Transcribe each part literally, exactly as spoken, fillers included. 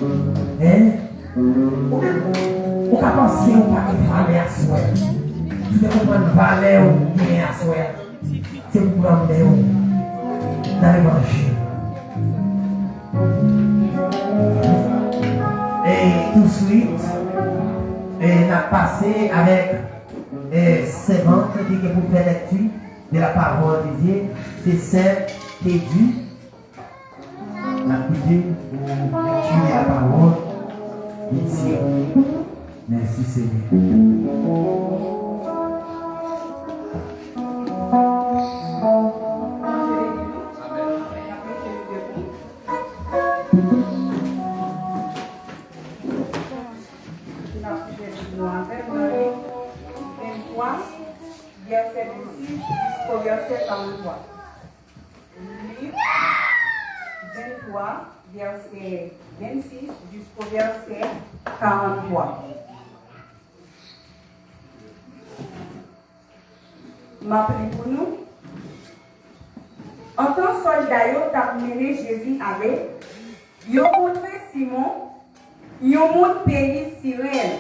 Hein? Ou menm, ou ka panse ou pa gen valè aswè. Si w te konprann valè ou genyen aswè a, se pou pran men ou nan levanjil. E touswit, e n ap pase avèk, e sèvant ki gen pou fè lèkti de la parole de Dieu, se sè Teddy. N ap kite pou lekti lapawòl etye. Mèsi, Senyè. N ap kite Bib nou avè nou nan Lit venntwa, vèsè vennsis jisko vèsè karantwa. Lit venntwa, vèsè vennsis jisko vèsè karantwa. M ap li pou nou. Antan sòlda yo t ap mennen Jezi ale, yo kontre Simon, yon moun peyi Siren.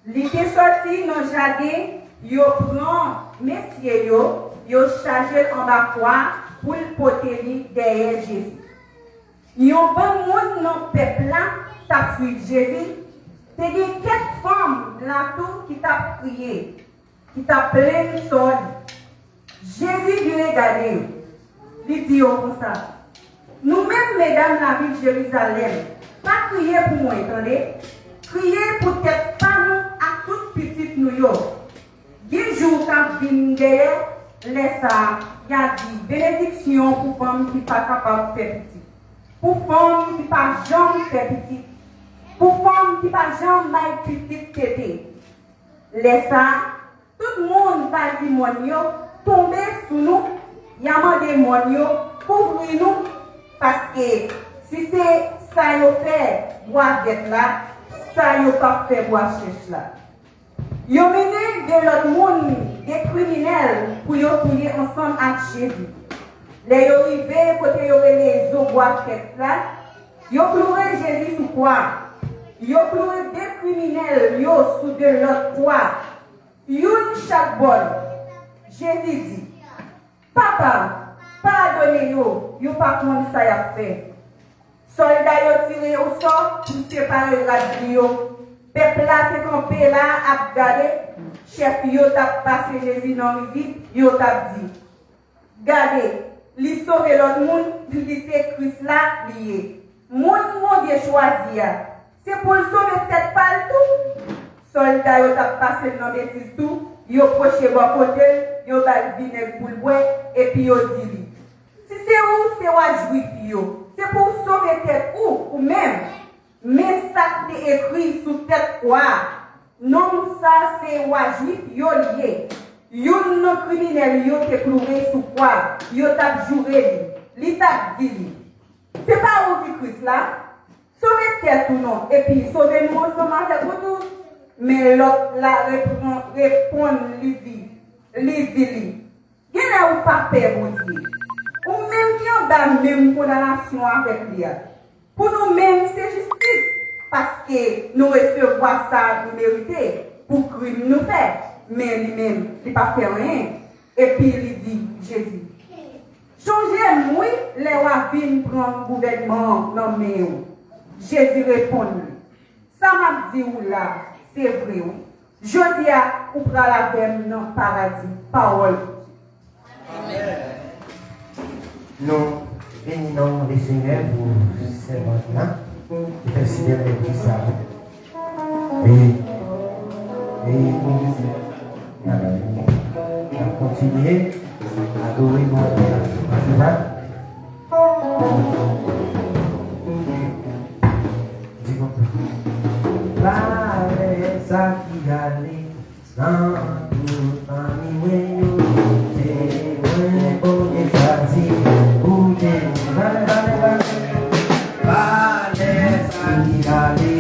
Li te sòti nan jaden, yo pran mesye yo, yo chaje l anba kwa pou l pote li dèyè Jezi. Yon bann moun nan pèp la t ap swiv Jezi, te gen kèk fanm la tou ki t ap kriye, ki t ap plenn sò li. Jezi vire gade yo. Li di yo konsa, nou menm medam lavil Jerizalèm, pa kriye pou mwen, tande. Kriye pou tèt pa nou ak tout pitit nou yo. Gen jou k ap vin dèyè lè sa a, y a di, benediksyon pou fanm ki pa kapab fè pitit, pou fanm ki pa janm fè pitit, pou fanm ki pa janm bay pitit tete. Lè sa a, tout moun pa di mòn yo, tonbe sou nou, y a mande mòn yo, kouvri nou, paske si se sa yo fè bwa vèt la, sa yo p ap fè bwa chèch la. Yo mennen de lòt moun, de kriminèl, pou yo touye ansanm ak Jezi. Lè yo rive kote yo rele Zo Bwa Vèt la, yo kloure Jezi sou kwa. Yo kloure de kriminèl yo sou de lòt kwa, youn chak bò l. Jezi di, Papa, padone yo, yo pa konn sa y ap fè. Sòlda yo tire yon sò pou separe rad li yo. Pèp la te kanpe la ap gade. Chèf yo t ap pase Jezi nan rizib, yo t ap di, gade, li sove lòt moun, li se Kris la, li ye. Moun Bondye chwazi a, se pou l sove tèt pa l tou. Sòlda yo t ap pase l nan betiz tou, yo pwoche bò kote l, yo ba l vinèg pou l bwè, epi yo di li, si se ou se wa Jwif yo, se pou w sove tèt ou, ou menm. Men sa k te ekri sou tèt kwa a, nonm sa se wa Jwif yo li ye. Youn nan kriminèl yo te kloure sou kwa, yo t ap joure li. Li t ap di li, se pa ou ki Kris la? Sove tèt ou non, epi sove nou ansanm avèk ou tou. Men lòt la repran- reponn li di, li di li, genlè ou pa pè Bondye. Ou menm ki anba menm kondanasyon avèk li a. Pou nou menm se jistis, paske nou resevwa sa nou merite pou krim nou fè, men li menm, li pa fè anyen. Epi li di Jezi, chonje m wi lè w a vin pran gouvènman an nan men w. Jezi reponn li, sa m ap di w la, se vre wi. Jodi a, ou pral avè m nan paradi. Pawòl Bondye. Nou beni non Lesenyè pou sèmant la, ki fè si bèl lèkti sa. E, e, n ap, n ap kontinye adore nou anpil. Di konsa. Valè sa ki ale nan tout fanmi mwen yo, se mwen Bondye chwazi pou te. Valè, valè, valè. Valè sa ki ale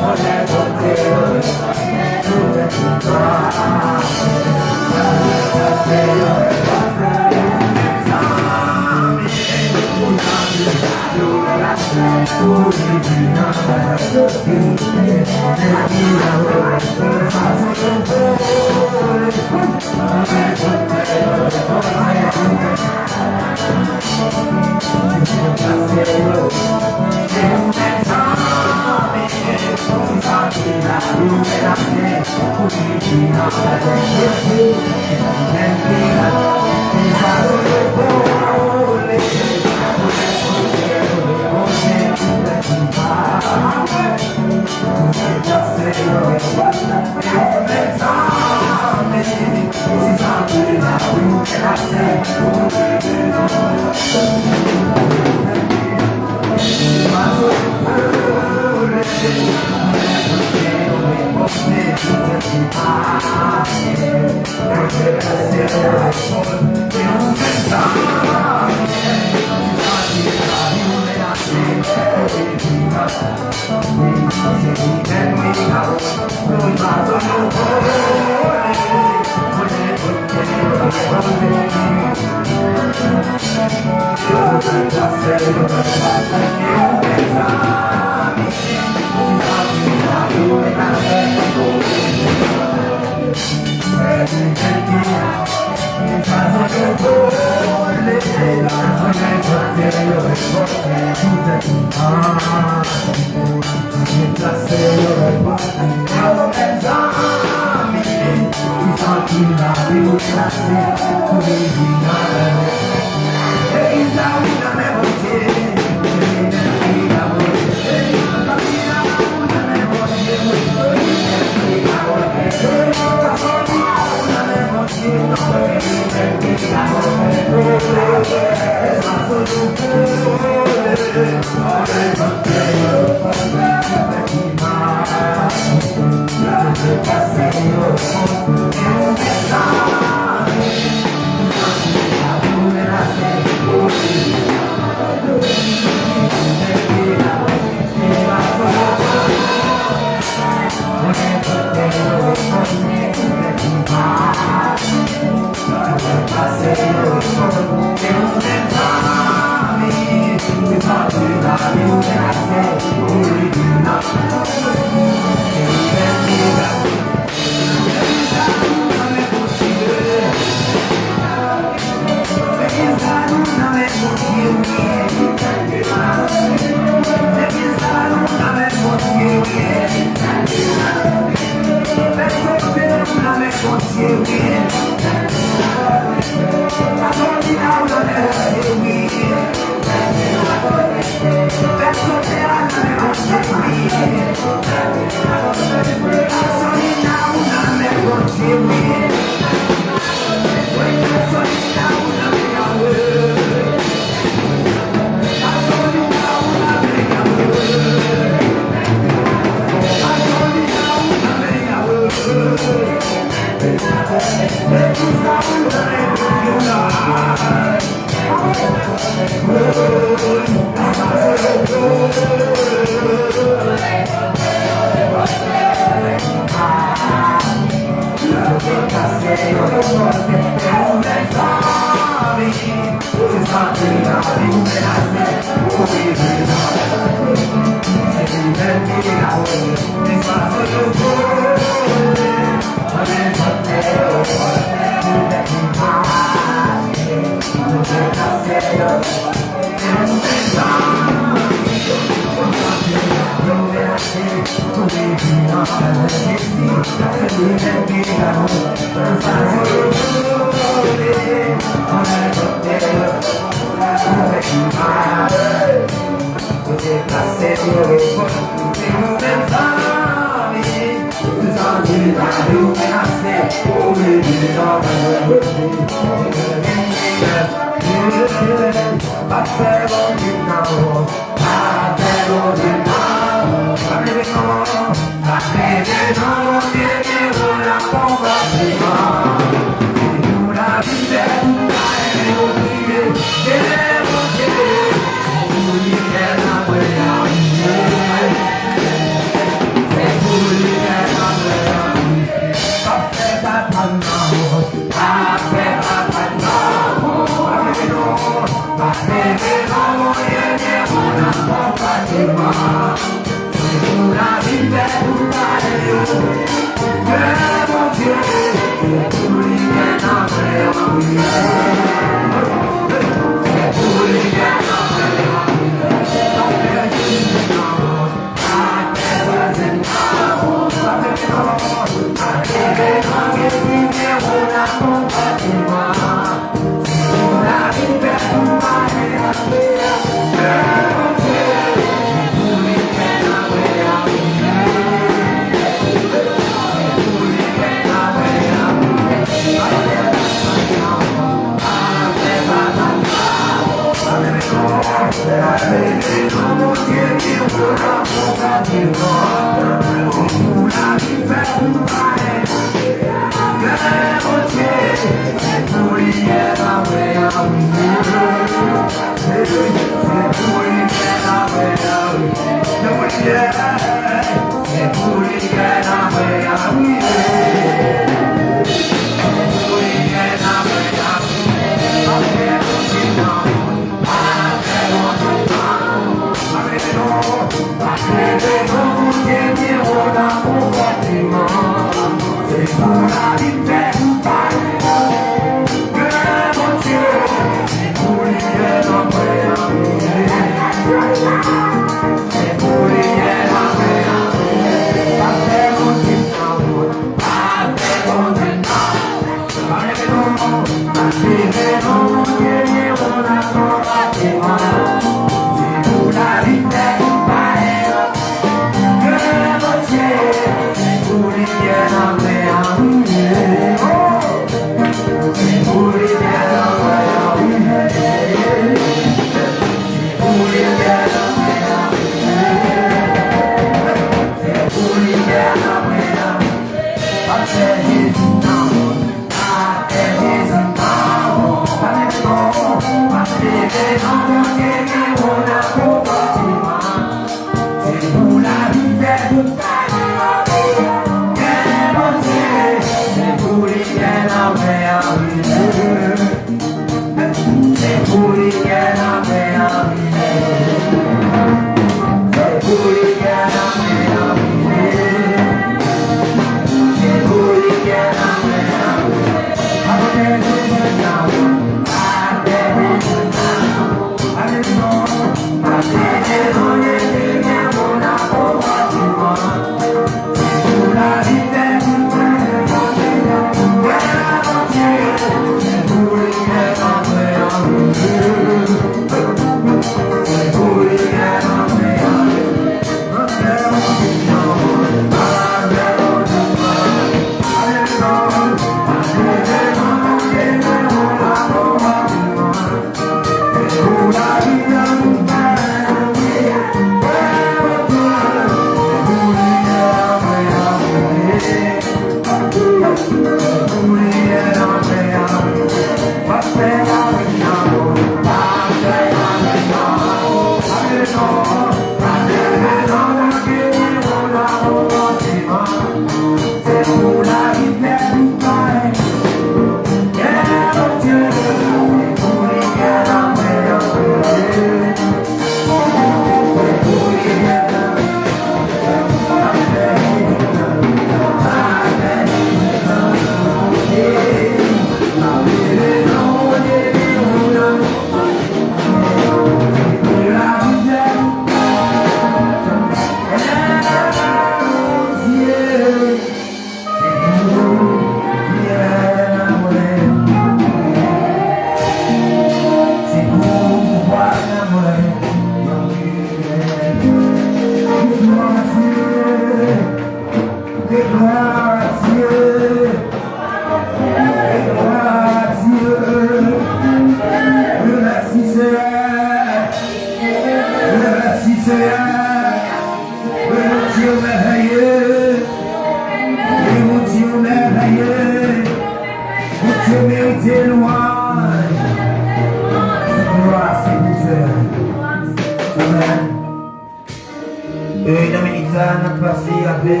E nan minit sa, n ap pase avèk,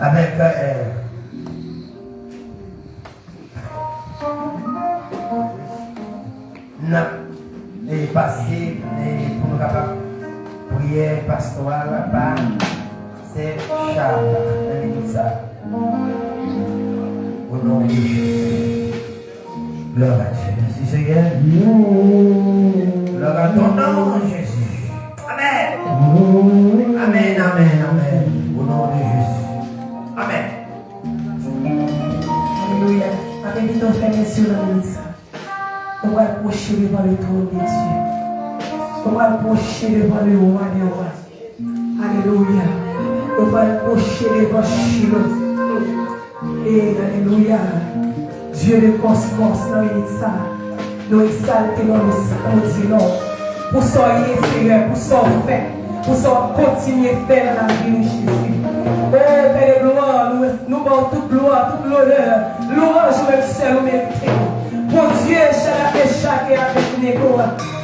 avèk, eh, n ap, eh, pase, eh, pou nou kapab priyè pastoral pa Sè Charles nan minit sa. O non de Jezi. Gloire à Dieu. Merci, Seigneur. Gloire à ton nom, Jésus. Amen. Amen, amen, amen. Au nom de Jésus. Amen. Alelouya. M ap envite w fèmen zye w nan minit sa. Nou pral pwoche devan le trône de Dieu. Nou pral pwoche devan le roi des rois. Alelouya. Nou pral pwoche devan Chilo. E, alelouya. Dye de kòsmòs, nan minit sa, nou egzalte non nou, sa nou di non. Pou sa w ye, Seyè, pou sa w fè, pou sa w kontinye fè nan lavi nou, Jezi. O, Pè de glwa, nou, nou ba w tout glwa, tout lonè, lwanj ou menm sèl ou merite yo. Bondye, Chadrak, Mechak e Abednego,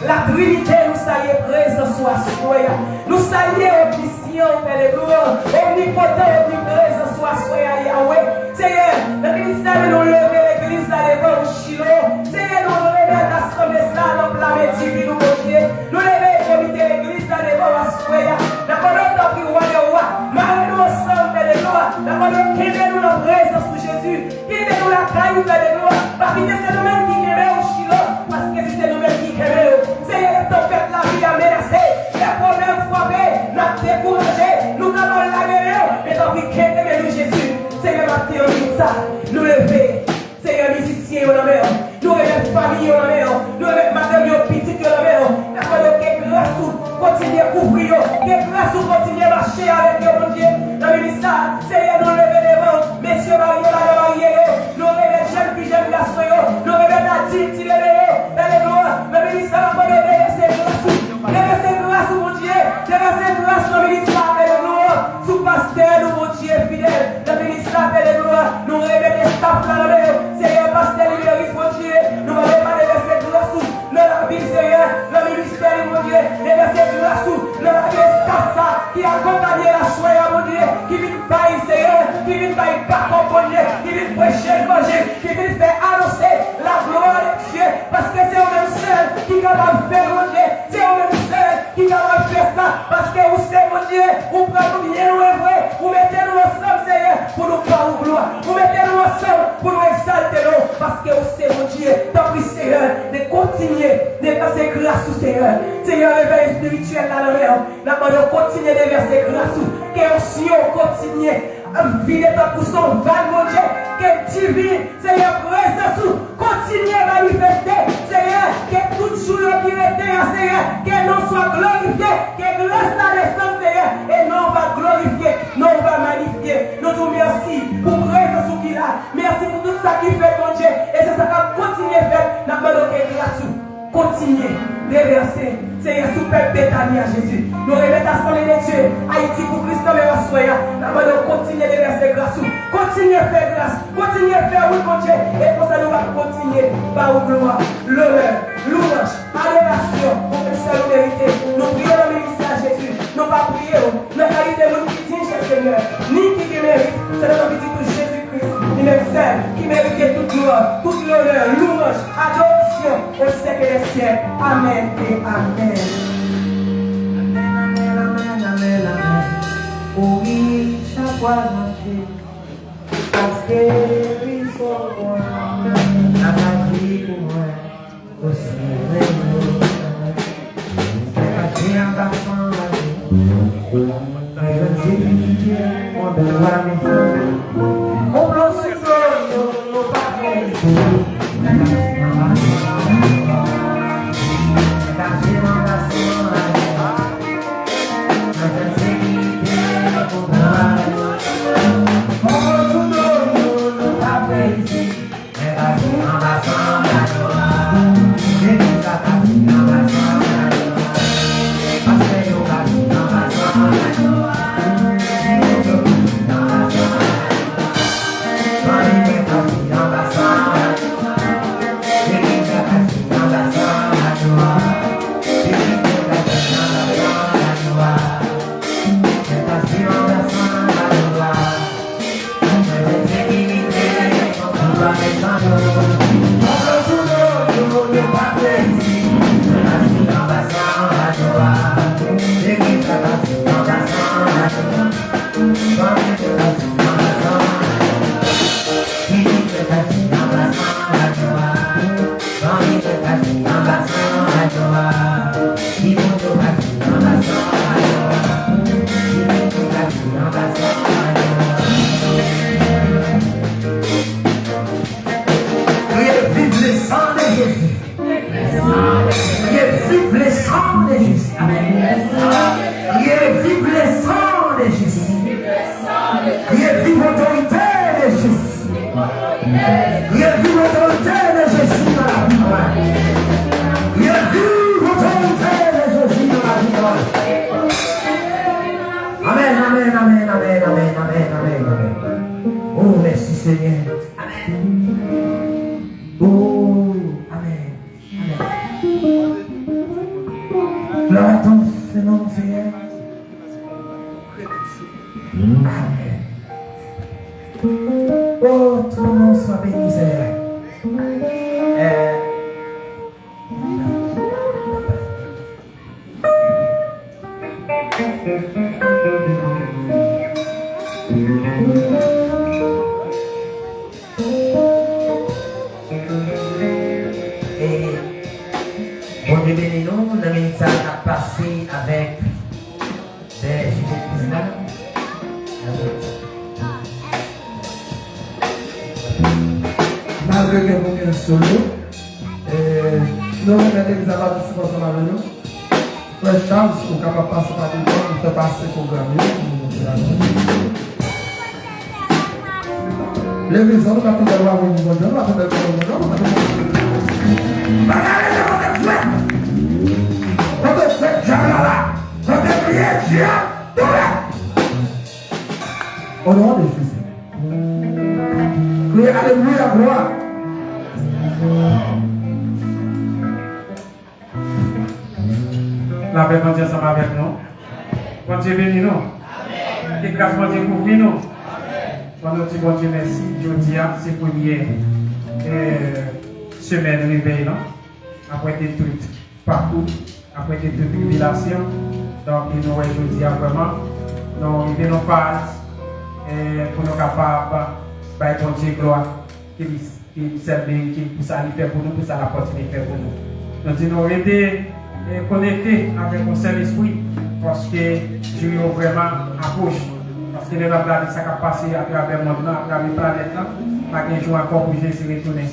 Latrinite, nou salye prezans ou aswè a. Nou salye omnisyan, Pè de glwa, omnipotan, omniprezans ou aswè a, Yawe. Seyè, nan minit sa, nou leve legliz la devan ou, Chilo. Seyè, nou remèt asanble sa nan pla men diven ou, Bondye. Nou leve komite legliz la devan ou aswè a. N ap mande w, tanpri, Wa dè wa, mare nou ansanm, Pè de glwa. N ap mande w kenbe nou nan prezans ou, Jezi. Kenbe nou lakay ou, Pè de glwa. Pa kite se nou menm ki kenbe yo, Chilo, paske si se nou menm ki kenbe yo, Seyè, lè tanpèt lavi a menase, lè pwoblèm frape, n ap dekouraje, nou kapab lage men yo, men tanpri kenbe men nou, Jezi. Seyè, maten an, minit sa, nou leve. Seyè, mizisyen yo nan men w. Nou remèt fanmi yo nan men w. Nou remèt madanm yo, pitit yo nan men w. N ap mande w ke gras ou kontinye kouvri yo. Ke gras ou kontinye mache avèk yo, Bondye. Nan minit sa, Seyè, nou leve devan w. Mesye marye, madan marye yo. Nou remèt jèn fi, jèn gason yo. Nou remèt adilt, ti bebe yo. Alelouya. Nan minit sa, n ap mande w devèse gras ou. Devèse gras ou, Bondye. Devèse gras nan minit sa, alelouya. Sou pastè nou, Bondye fidèl. Nan minit sa, Pè de glwa, nou remèt estaf la nan men w. Seyè, pastè Liberis, Bondye, nou mande w pa devèse gras ou nan lavi l, Seyè, nan ministè li, Bondye, devèse gras ou nan lavi estaf sa ki akonpanye l aswè a, Bondye, ki vin bay, Seyè, ki vin bay bakòp, Bondye, ki vin preche levanjil, ki vin fè anonse la gloire de Dieu, paske se ou menm sèl ki kapab fè l, Bondye, se ou menm sèl ki kapab fè sa, paske ou se Bondye, ou pran nou byen lwen vre, ou mete nou ansanm, Seyè, pou nou ba ou glwa, ou mete nou ansanm pou nou egzalte non w, paske ou se Bondye. Tanpri, Seyè, de kontinye devèse gras ou, Seyè. Seyè, revèy espirityèl la nan men w. N ap mande w kontinye devèse gras ou, ke onksyon w kontinye ap vide tankou se yon vag, Bondye, ke diven, Seyè, prezans ou kontinye manifeste, Seyè, ke tout jou yo ki rete a, Seyè, ke non w swa glorifye, ke gras la desann, Seyè, e non w va glorifye, non w va manifye. Nou di w mèsi pou prezans ou ki la, mèsi pou tout sa ki fèt, Bondye, e se sa k ap kontinye fèt. N ap mande w ke gras ou kontinye devèse, Seyè, sou pèp Betani a, Jezi. Nou remèt Asanble de Dye Ayiti pou Kris nan men w aswè a. N ap mande w kontinye devèse gras ou, kontinye fè gras, kontinye fè wout, Bondye. E konsa nou va kontinye ba ou glwa, lonè, lwanj, adorasyon, ou menm sèl ou merite. Nou priye w nan ministè a, Jezi. Nou pa priye w nan kalite moun ki diy, Senyè, ni ki gen merit. Se nan non pitit ou Jezi Kris, li menm sèl ki merite tout glwa, tout lonè, lwanj, adorasyon, au siècle des siècles. Amèn e amèn. Amèn, amèn, amèn, amèn, amèn. O wi, chak fwa n ap viv, paske li sou mwen, n ap aji pou mwen. Viv le sang de Jésus. Amen. Criez vive le sang de Jésus. Criez vive l'autorité de Jésus. Criez vive l'autorité de Jésus dans la vie de moi. Criez vive l'autorité de Jésus dans la vie de moi. Amen, amen, amen. Oh, merci Seigneur. Amen. Oh, amen. Amen. Gloire à ton nom, Seigneur. Amen. Oh, ton nom soit béni, Seigneur. Euh, E Bondye beni nou nan minit sa a k ap pase avèk Pè Jiventus la. Malgre gen moun ki nan solo, e nou renmen legliz la patisipe ansanm avè nou. Frè Charles, ou kapab pase pa devan, nou fè pase pwogram yo pou nou monte ladan. Legliz la, nou pa tande lwa pou nou konn, nou pa tande lwa pou nou konn, nou pa tande. Bagay la kote frè. Kote frè dyab la la. Kote priye dyab. Au nom de Jésus. Kriye alelouya, glwa. Lapè Bondye ansanm avèk nou. Bondye beni nou. Ke gras Bondye kouvri nou. Bon, nou di Bondye mèsi. Jodi a, se premye, eh, semèn revèy lan. Apre detwit pakou, apre detwit tribilasyon. Donk, nou wè jodi a vrèman, nou rive nan faz, eh, pou nou kapab bay Bondye glwa. Ke li ki sèl merite pou sa li fè pou nou, pou sa l ap kontinye fè pou nou. Nou di nou rete, eh, konekte avèk yon sèl espri, paske jou yo vrèman apwoche. Paske lè n ap gade sa k ap pase atravè mond lan, atravè planèt lan, pa gen jou ankò pou Jezi retounen.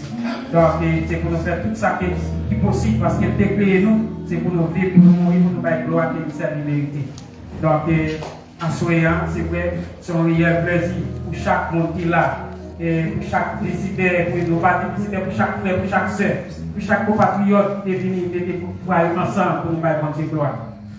Donk, eh, se pou nou fè tout sa ki, ki posib, paske l te kreye nou, se pou nou viv, pou nou mouri, pou nou bay glwa ke li sèl li merite. Donk, eh, Aswè a, se vre, se yon reyèl plèzi pou chak moun ki la, e pou chak vizitè, pou nou pa di vizitè, pou chak frè, pou chak sè, pou chak konpatriyòt ki te vini mete bra yo ansanm pou nou bay Bondye glwa.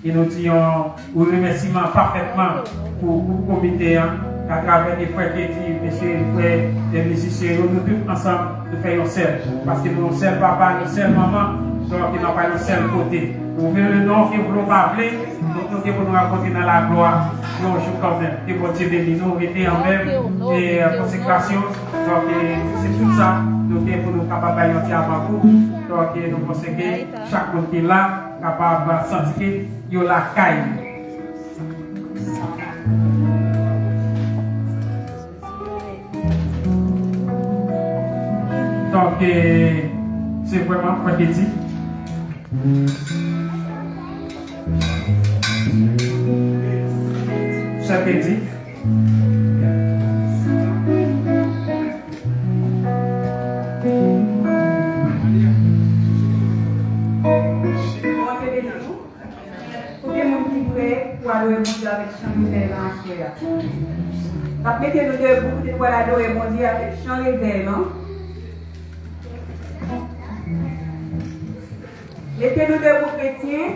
E nou di yon remèsiman pafètman pou, pou komite an, atravè de frè ki di, mesye, frè, e mizisyen yo, nou tout ansanm, nou fè yon sèl. Paske nou yon sèl papa, yon sèl manman, donk nou pa yon sèl kote. Ou vle le non, ke w vle ou pa vle, Donk, nou te pou nou rankontre nan laglwa yon jou kanmenm. Ke Bondye beni nou, rete anmenm, e, konsekrasyon. Donk, e, se tout sa, nou te pou nou kapab bay yon ti avankou. Donk, e, nou panse ke chak moun ki la kapab santi ke yo lakay yo. Donk, e, se vrèman, fò te di, Sa te di. Bondye beni nou. Konbyen moun ki prè pou adore Bondye avèk chan revèy lan aswè a? N ap mete nou debou pou nou pral adore Bondye avèk chan revèy lan. Mete nou debou, kretyen.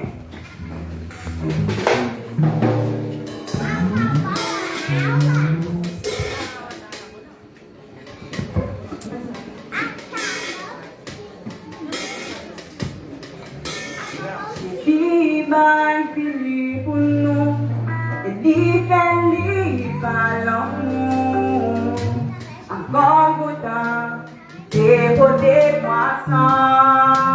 Si bay fini pou nou, e li fè li pa lanmou. An Gòlgota, te pote pwason.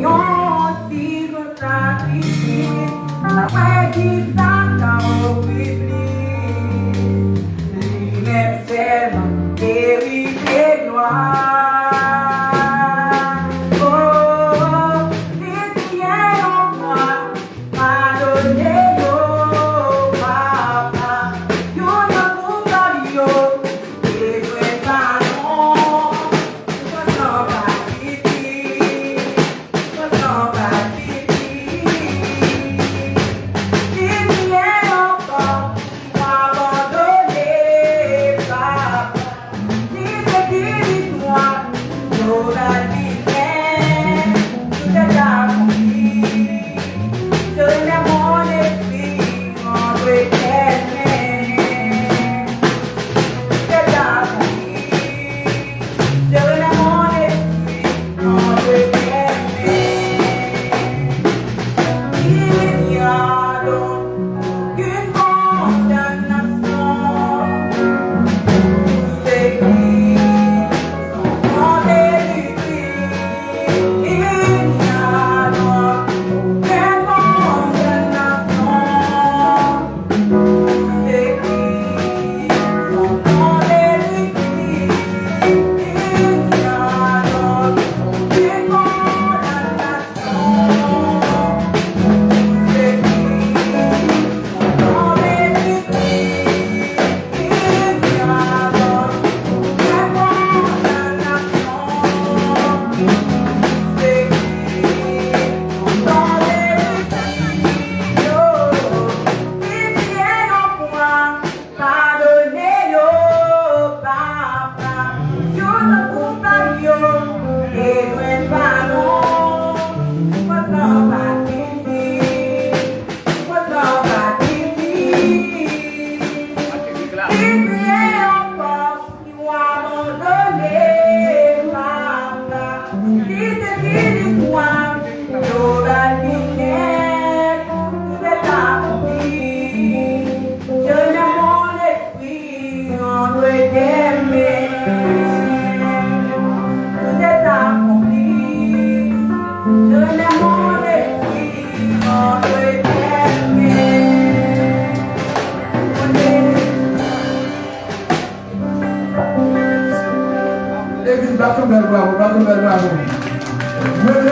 Yon ti gwo sakrifis, apre ki sa ka ofri plis? Li menm sèlman merite glwa. Oh, li touye yon kwa, padone yo, papa. Youn nan pou kò yo bezwen padon. Ou kontan pa titi, ou kontan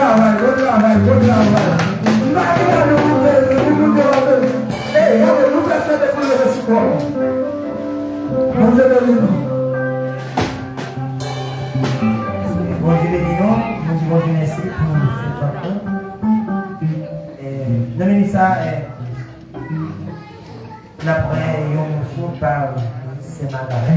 Travay, bon travay, bon travay. M pa gen gade pou nou, pou nou, pou nou. Ey, gade, nou fè chante pou nou sou kò. Bondye beni nou. Bondye beni nou. Nou di Bondye mèsi pou fèt la. E, nan minit sa, e, n ap wè yon moso pa Sen Magalè.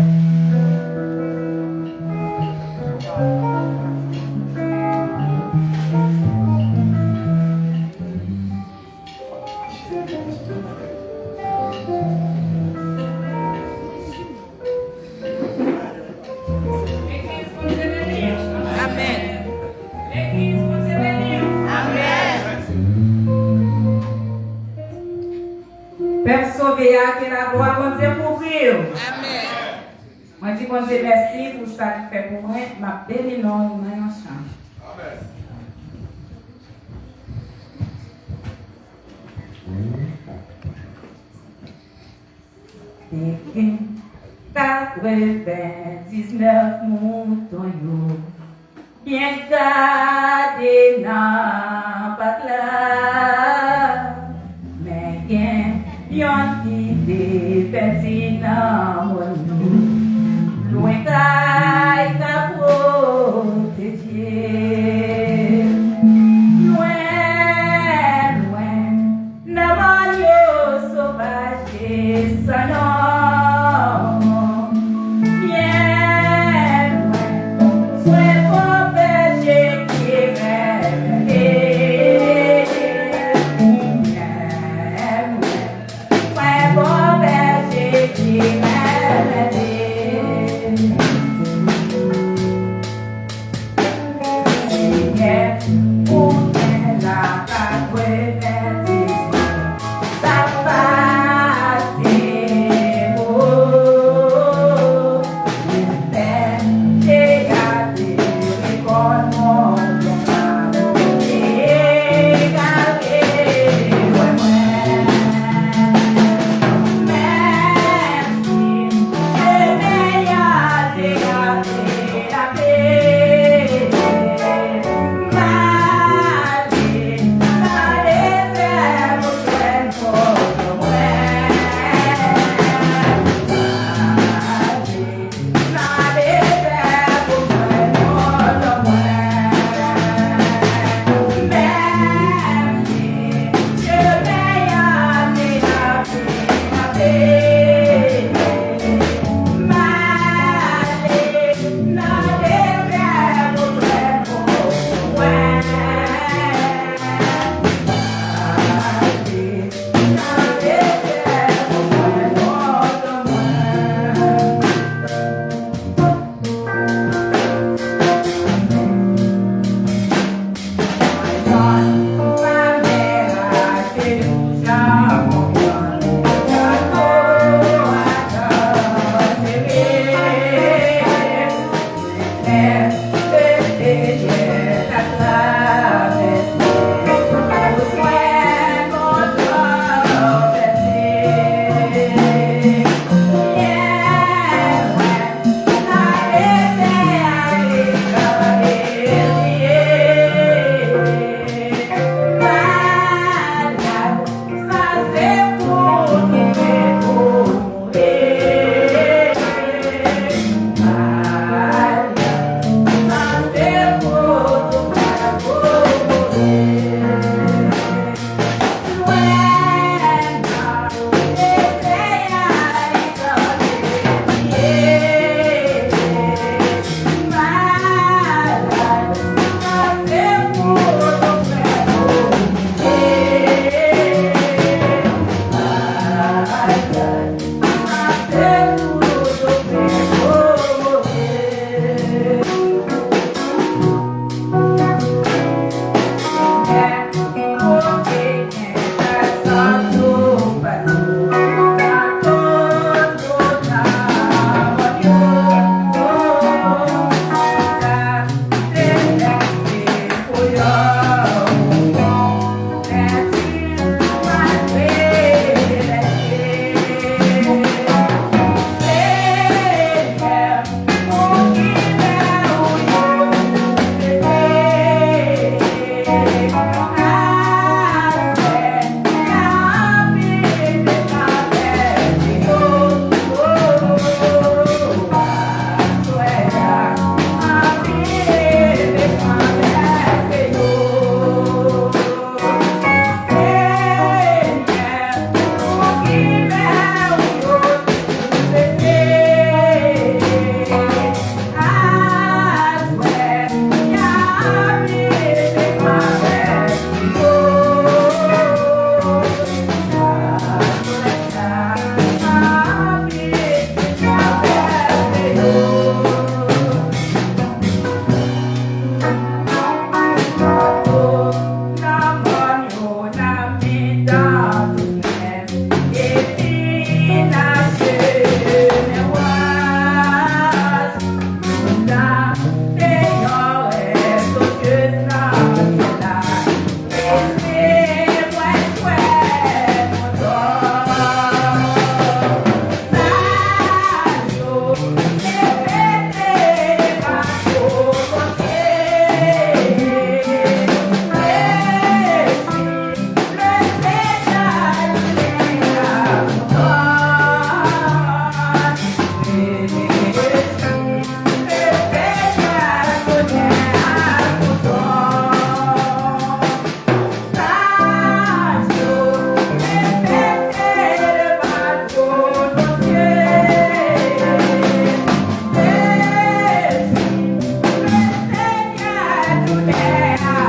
Amèn. Amèn. Pèp sove a, ke laglwa Bondye kouvri w. Amèn. Mwen di Bondye mèsi pou sa li fè pou mwen, m ap beni non w nan yon chan. Amèn. Te gen katrevendiznèf mouton yo byen gade nan pak la, men gen yonn ki te pèdi nan mòn yo, lwen kay ka pwoteje. Lwen, lwen, nan mòn yo sovaj e san non. Byen lwen, swen fò bèje ki revele. Byen lwen, swen fò bèje ki revele. Senyè, ou gen la katrevendiznèf, sa pase mo. Ou fè te gade rekòt mwen, ou fè te gade mwen. Mèsi, Senyè, te gade.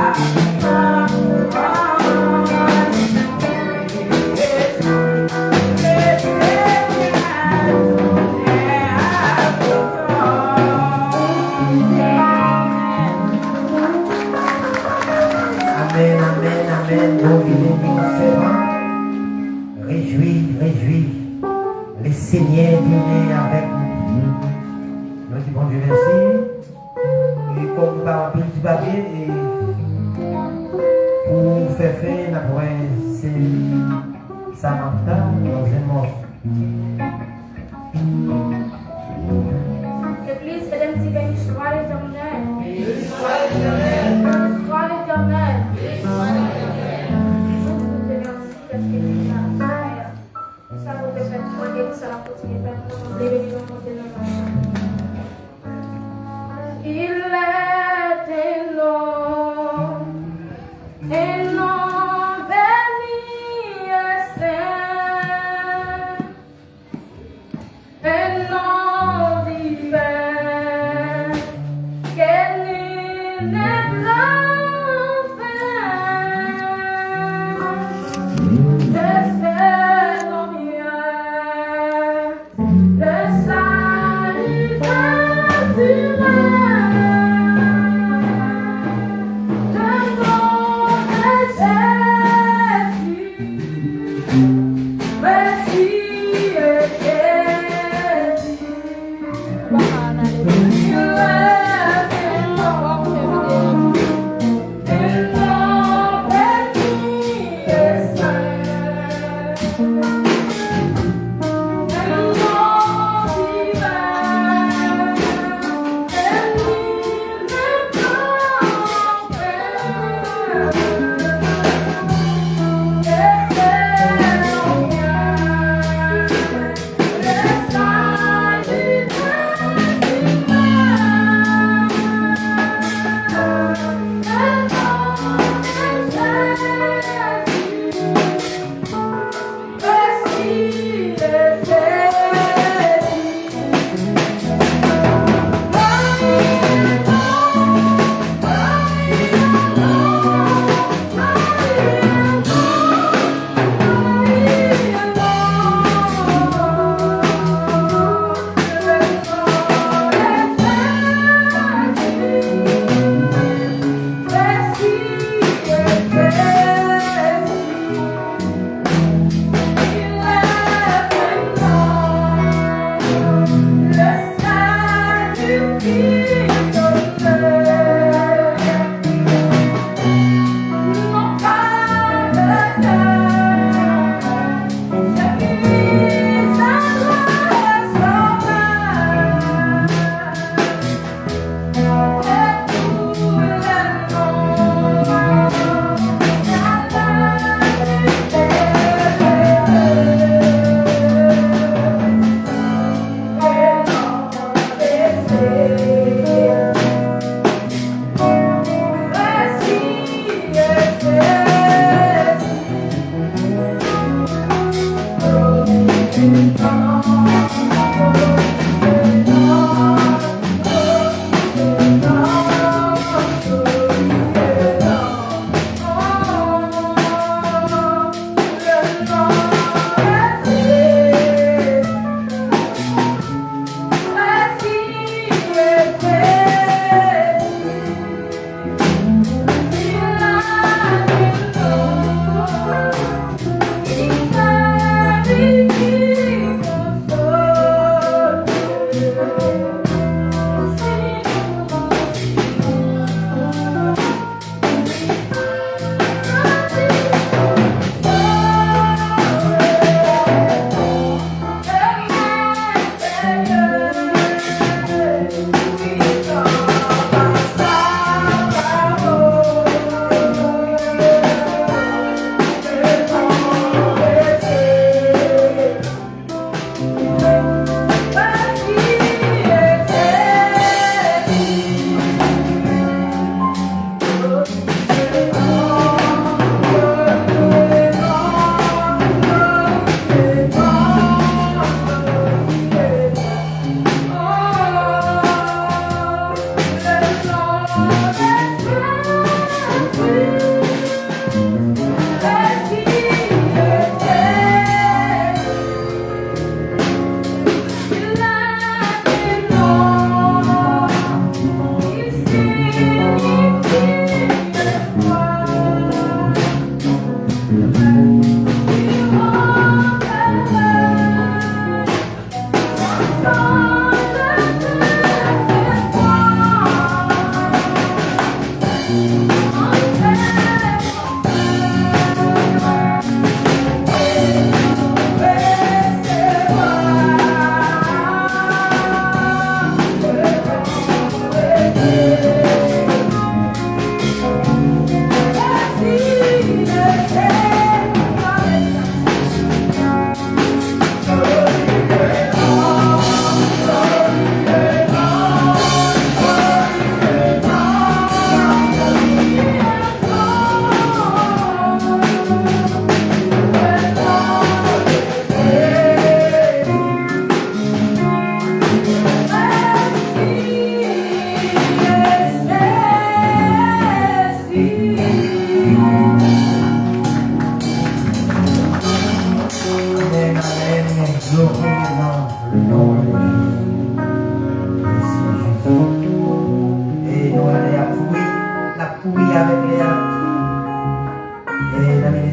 Amèn, amèn, amèn. Bon vini, bon sèman. Rejwi, rejwi. Lesenyè tounen avèk nou. Nou di Bondye mèsi. E kòm nou pa anpil ti papye, e pou fè fen, n ap wè se Samantha dans un morceau. Legliz, ede m di, Béni soit l'Éternel. Béni soit l'Éternel. Béni soit l'Éternel. Béni soit l'Éternel. Bondye mèsi paske nou la, Senyè. Sa nou te fè pou mwen, e sa n ap kontinye fè pou mwen, Bondye beni nou, Bondye nan mwen. Il est un nom, un nom béni et saint, un nom divin que nul ne peut offrir. De ce nom, le salut des humains, le nom de Jésus, Messie et Jésus.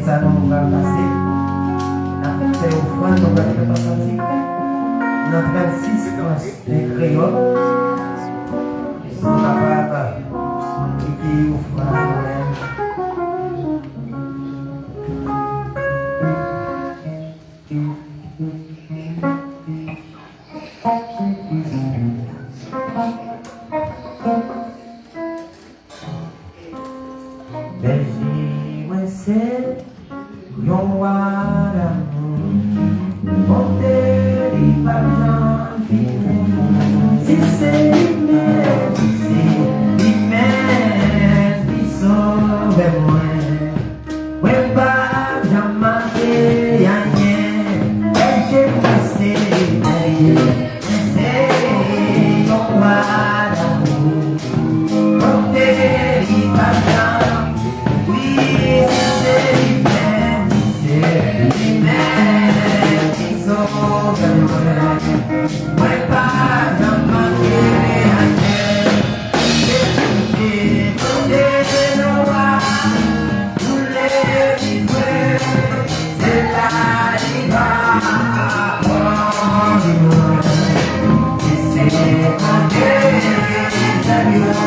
Sa nou pral pase, n ap fè ofrann, nou pral fè pa kantik nan trannsis an kreyòl. Nou kapab kite ofrann nou menm. Bèje mwen se yon wa damou, bonte li pa janm fini. Si se li menm, si se li menm ki sovè mwen, mwen p ap janm manke anyen. Bèje mwen se bèje. Se yon wa damou, bonte li pa janm. Wi, se li menm, se li menm ki sovè mwen. Mwen pa janm manke anyen. Se li menm, se li menm.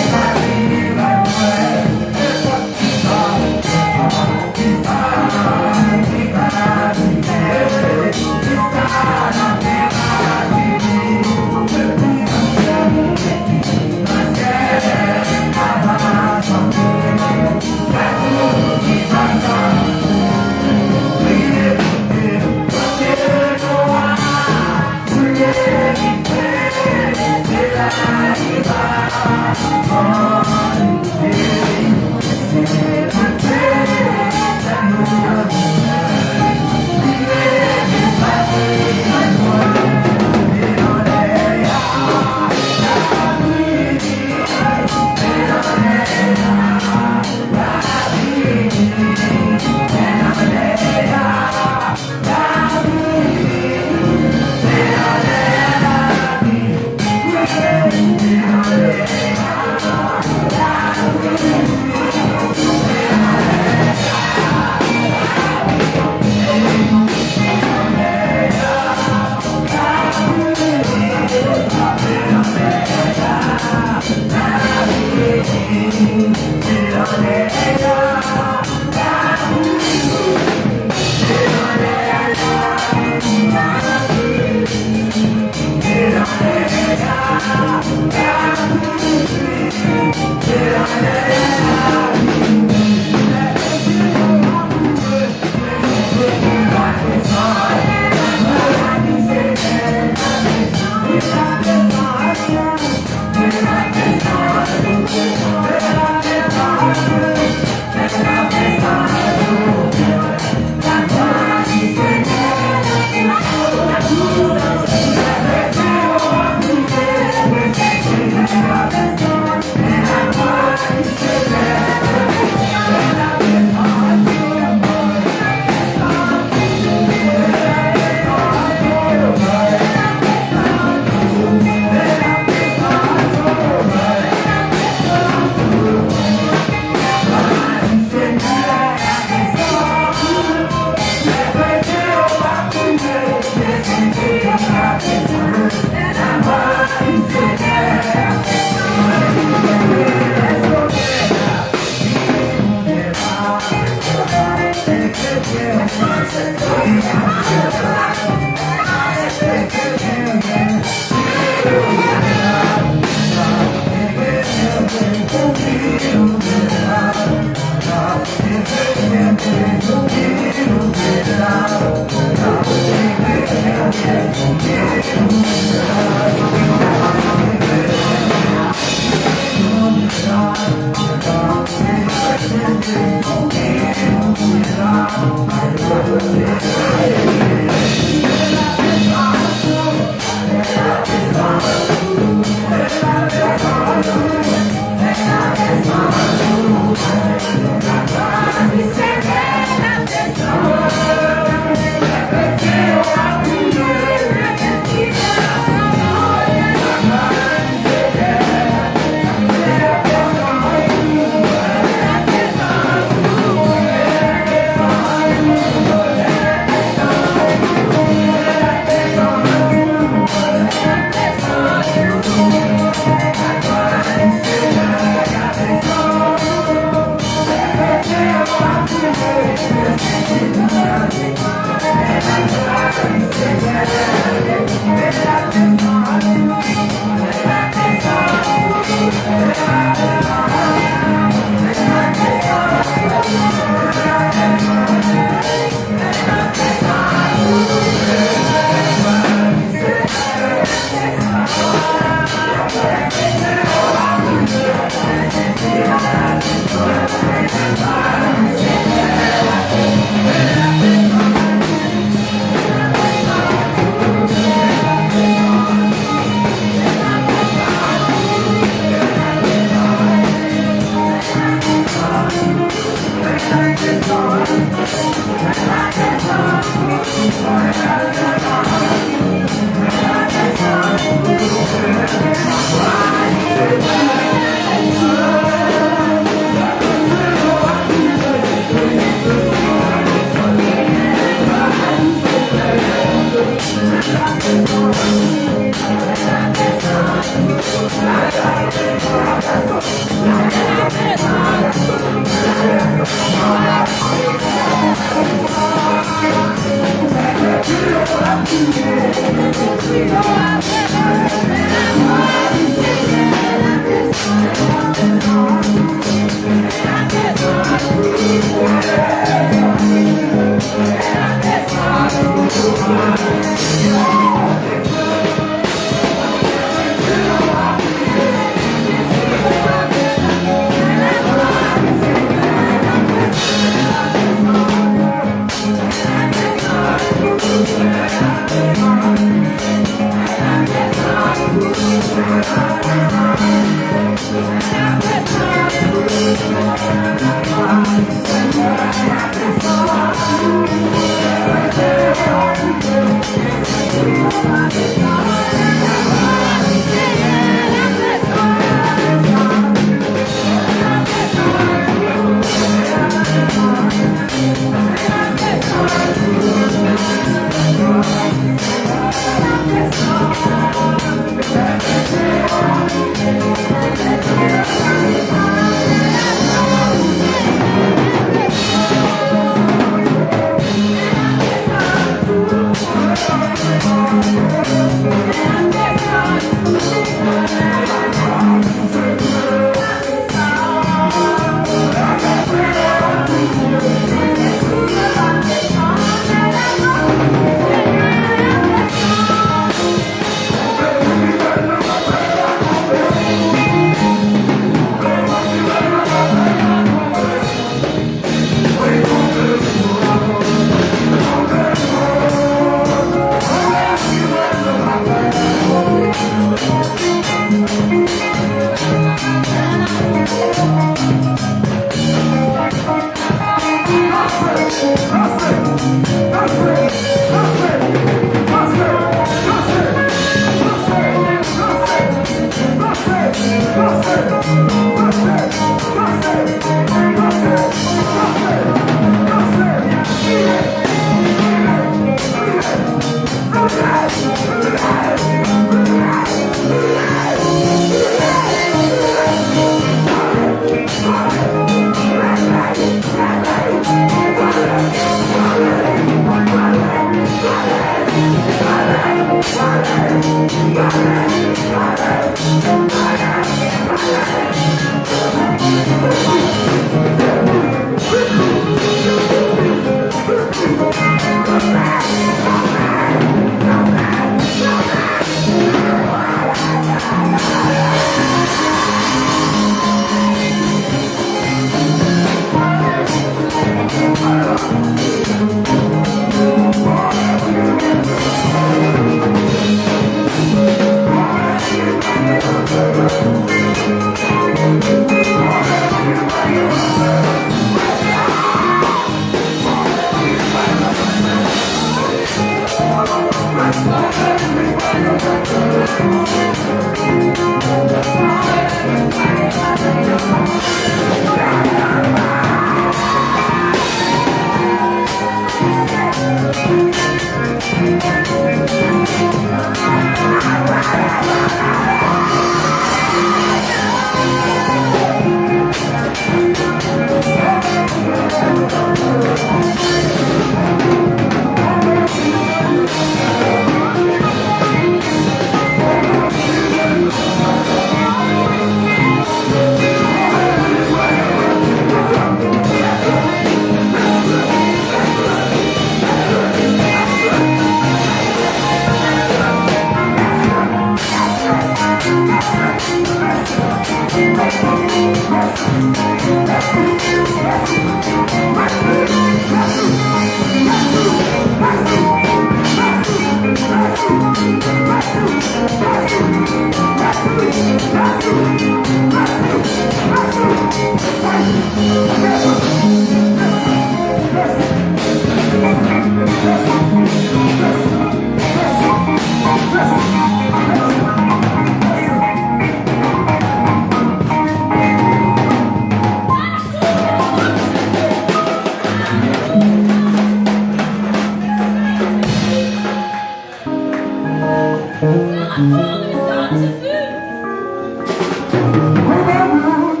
Konbyen moun?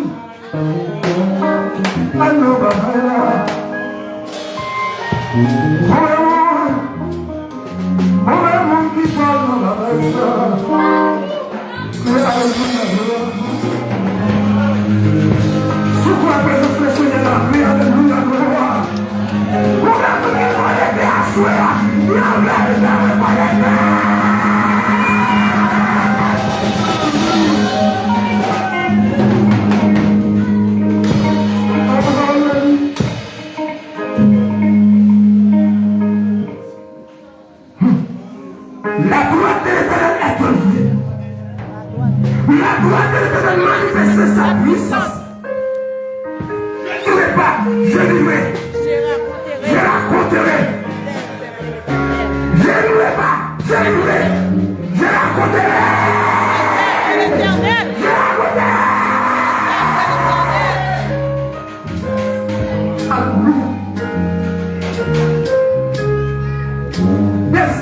Ann nan bagay la. Konbyen moun? Konbyen moun ki pral nan bagay sa? Alelouya, glwa. Si w kwè prezans Lesenyè la, wi, alelouya, glwa. Ou menm ki konekte aswè a, leve, leve, leve. La droite de l'Éternel est élevée. La droite de l'Éternel manifeste sa puissance. Je ne vivrai pas, je vivrai. Je raconterai. Je ne vivrai pas, je vivrai. Je raconterai. Je raconterai. Alelouya. Yes.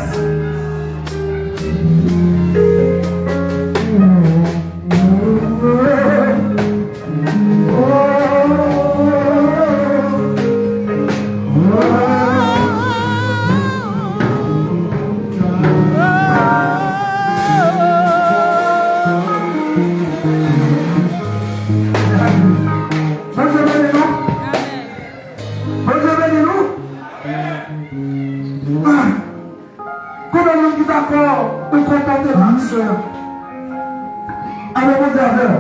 Bondye beni nou. Bondye beni nou. Ah. Konbyen moun ki dakò ou kontan te la, sè? Amen, Bondye avè w.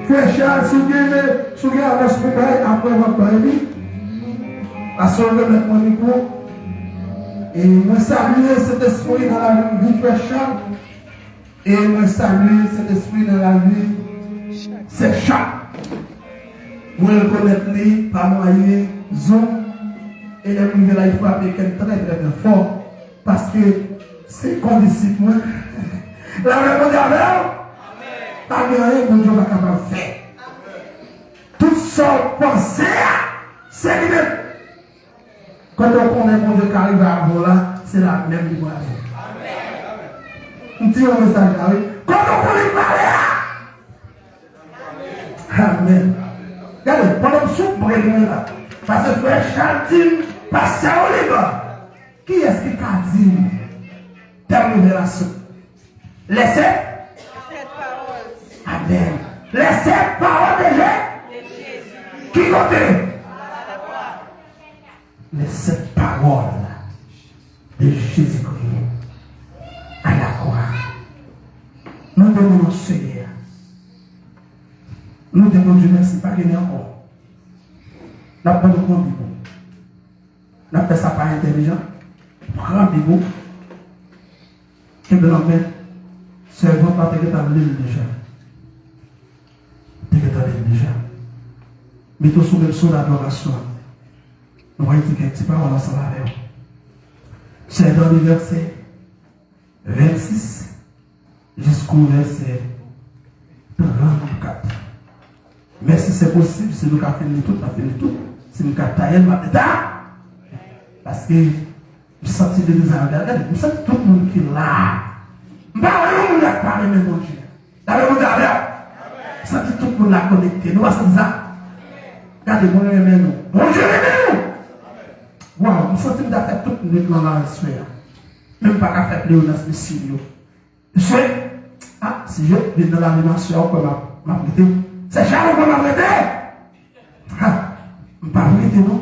Frè Charles, si w gen, si w gen anons pou bay, apre w ap bay li. Paske w remèt mwen mikwo. E mwen salye Sentespri nan lavi m, wi, frè Charles. E mwen salye Sentespri nan lavi Sè Chak. Mwen rekonèt li pa mwayen Zoom. E lè m rive la, li frape kè m trè, trè, trè fò. Paske se kondisip mwen. Lapè Bondye avè w. Pa gen anyen Bondye pa kapab fè. Tout sa w panse a, se li menm. Kote w konnen Bondye ka rive avè w la, se la menm li pral rive. M di yon mesaj la, wi. Kote w konnen li pale a? Amèn. Gade, pandan m sou prèk mwen la, paske frè Charles di m, pastè Oliver, kiyès ki ka di m tèm revelasyon? Les sept? Amèn. Les sept paroles de Jésus. Ki kote? Les sept paroles de Jésus-Christ à la croix. Nou di nou, Senyè, nou di Bondye mèsi, pa gen ankò. N ap ban nou pran Bib ou. N ap fè sa pa entèlijan. Pran Bib ou. Kenbe nan men. Sèvant la te gentan li l deja. Te gentan li l deja. Mete w sou menm son adorasyon an. Nou va di kèk ti pawòl ansanm avè w. Se nan vèsè vennsis jiskou vèsè trannkat. Men si se posib, si nou ka fin li tout, n ap fin li tout. Si nou ka taye l, n ap deta. Paske m santi legliz la, gade, gade, m santi tout moun ki la a. M pa wè yon moun la k pa renmen Bondye. Gade Bondye avè w. M santi tout moun la konekte. Nou pa santi sa? Gade, Bondye renmen nou. Bondye renmen nou. Waw, m santi m ta fè tout nwit lan la respè a. Men m pa ka fè pleonasmi sou yo. Mesye, a, si yo vin nan lanimasyon ankò, m ap, m ap rete. Se jan ankò m ap rete. A, m p ap rete non.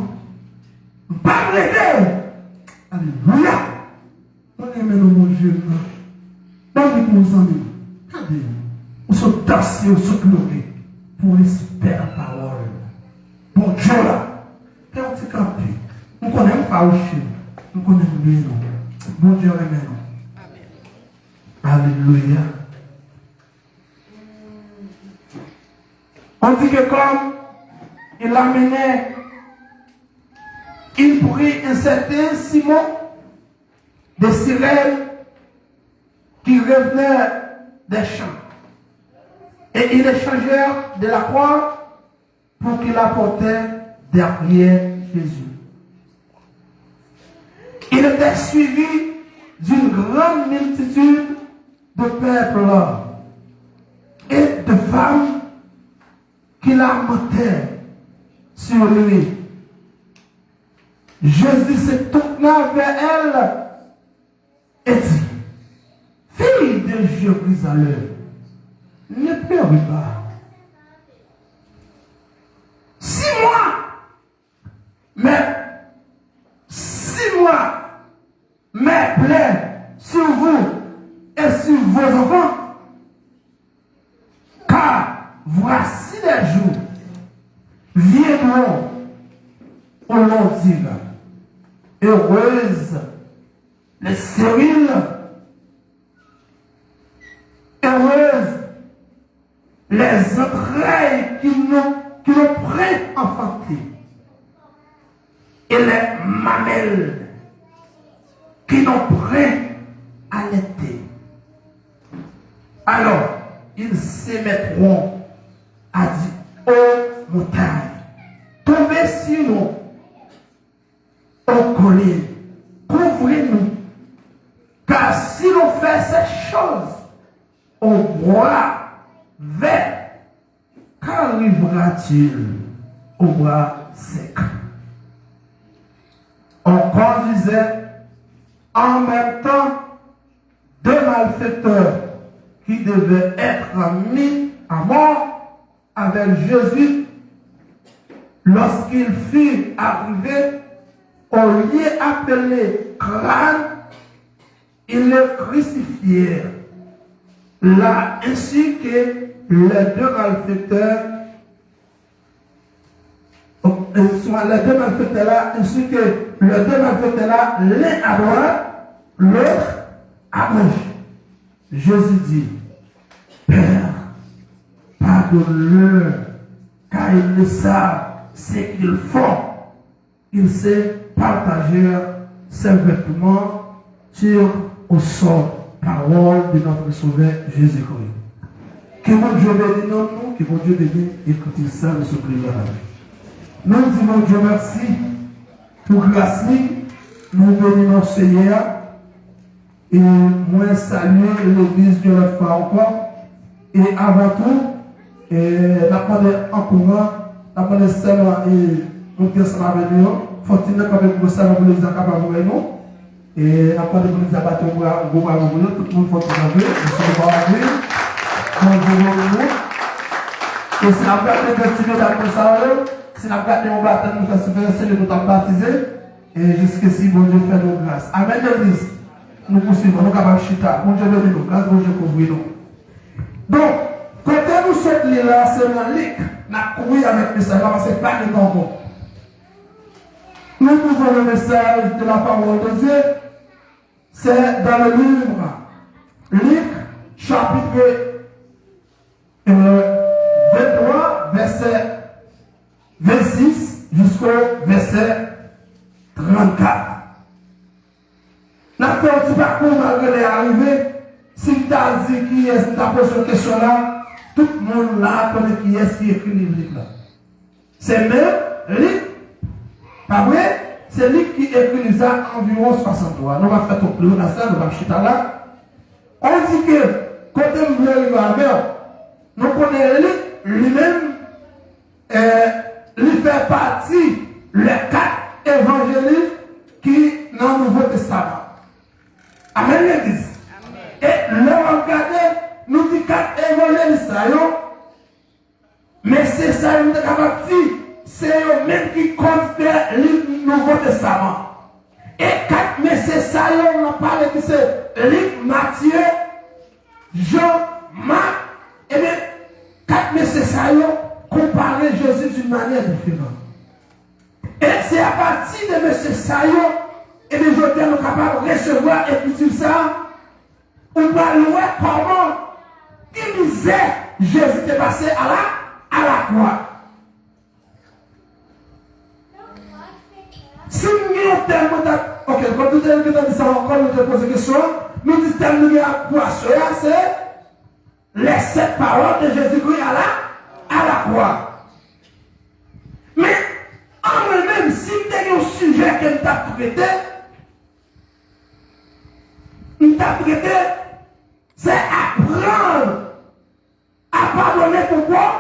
M p ap rete. Alelouya. Mwen renmen non Bondye m nan. Ban m di pou zanmi m. Gade, ou sot danse, ou sot lore pou respè nan pawòl Bondye w la. Fè yon ti kanpe. M konnen m fawouche nou. M konnen m renmen nou. Bondye renmen nou. Alelouya. On dit que comme il amenait, il prit un certain Simon de Cyrène qui revenait des champs, et ils échangèrent de la croix pour qu'il apportât derrière Jésus. Il était suivi d'une grande multitude de peuple et de femmes qui lamentaient sur lui. Jésus se tourna vers elle et dit, Fille de Jérusalem, ne pleurez pas. Si moi, mais si moi, mes plaies sur vous et sur vos enfants, car voici les jours viendront où l'on dira, Heureuses les stériles, heureuses les entrailles qui n'ont, qui n'ont point enfanté, et les mamelles qui n'ont point allaité. Alors, ils se mettront à dire aux montagnes, Tombez sur nous, ô collines, couvrez-nous, car si l'on fait ces choses aux bois verts, qu'arrivera-t-il aux bois secs? On conduisait en même temps deux malfaiteurs qui devaient être mis à mort avec Jésus. Lorsqu'ils furent arrivés au lieu appelé Crâne, ils le crucifièrent là, ainsi que les deux malfaiteurs, euh, soit les deux malfaiteurs là, ainsi que les deux malfaiteurs là, l'un à droite, l'autre à gauche. Jésus dit, Père, pardonne-leur, car ils ne savent ce qu'ils font. Ils se partagèrent ses vêtements, tirés au sort. Parole de notre Sauveur Jésus-Christ. Ke Bondye beni nanm nou, ke Bondye beni Ekriti sa nou sot li la. Nou di Bondye mèsi pou gras li, nou beni non Senyè a. E mwen salye legliz yon lòt fwa ankò. E avan tou, e, n ap mande an kouran, n ap mande sè nou, e, moun ki ansanm avèk nou yo, fò timoun nan kanpe pou sè nou, pou legliz la kapab wè nou. E n ap mande pou legliz la bat yon bra, gwo bravo pou yo, tout moun fò ti kanpe, mesye nou pa anvi, Bondye beni nou. E si n ap gade de ti medam konsa yo, si n ap gade yon batèm nou fè sou fè, se nou t ap batize. E jiskesi Bondye fè nou gras. Amèn, legliz. Nou pouswiv, nou kapab chita. Bondye beni nou. Gras Bondye kouvri nou. Donk, kote nou sot li la, se nan Lik. N ap kouri avèk mesaj la, paske pa gen tan ankò. Nous trouvons le message de la parole de Dieu, c'est dans le livre Luc, chapitre euh, vingt-trois, verset vingt-six jusqu'au verset trente-quatre. N ap fè yon ti pakou malgre lè a rive. Si m ta di kiyès, m ta poze yon kesyon la, tout moun la konnen kiyès ki ekri liv Lik la. Se menm Lik, pa vre? Se Lik ki ekri liv sa anviwon swasanntwa. Nou p ap fè twòp long nan sa, nou p ap chita la. On di ke kote m vle rive avè w, nou konnen Lik li menm, eh, li fè pati lè kat evanjelis ki nan Nouvo Testaman. Amèn, legliz. E lè w ap gade, nou di kat evanjelis sa yo, mesye sa yo, nou te kapab di, se yo menm ki kòdinatè liv Nouvo Testaman. E kat mesye sa yo, n ap pale ki se Lik, Matye, Jan, Mak, ebyen, kat mesye sa yo konpare Jezi d'une manière différente. E se apati de mesye sa yo, ebyen, jodi a nou kapab resevwa ekriti sa a, ou pral wè kòman, ki mizè Jezi te pase a la, a la kwa. Si m gen yon tèm, mwen ta, ok, kòm nou te gentan di sa ankò, nou te poze kesyon an, nou di tèm nou gen pou aswè a, se les sept paroles de Jésus-Christ à la, à la croix. Men, an mwen menm, si m te gen yon sijè ke m t ap trete, m t ap trete, se aprann a padone pou pwòp,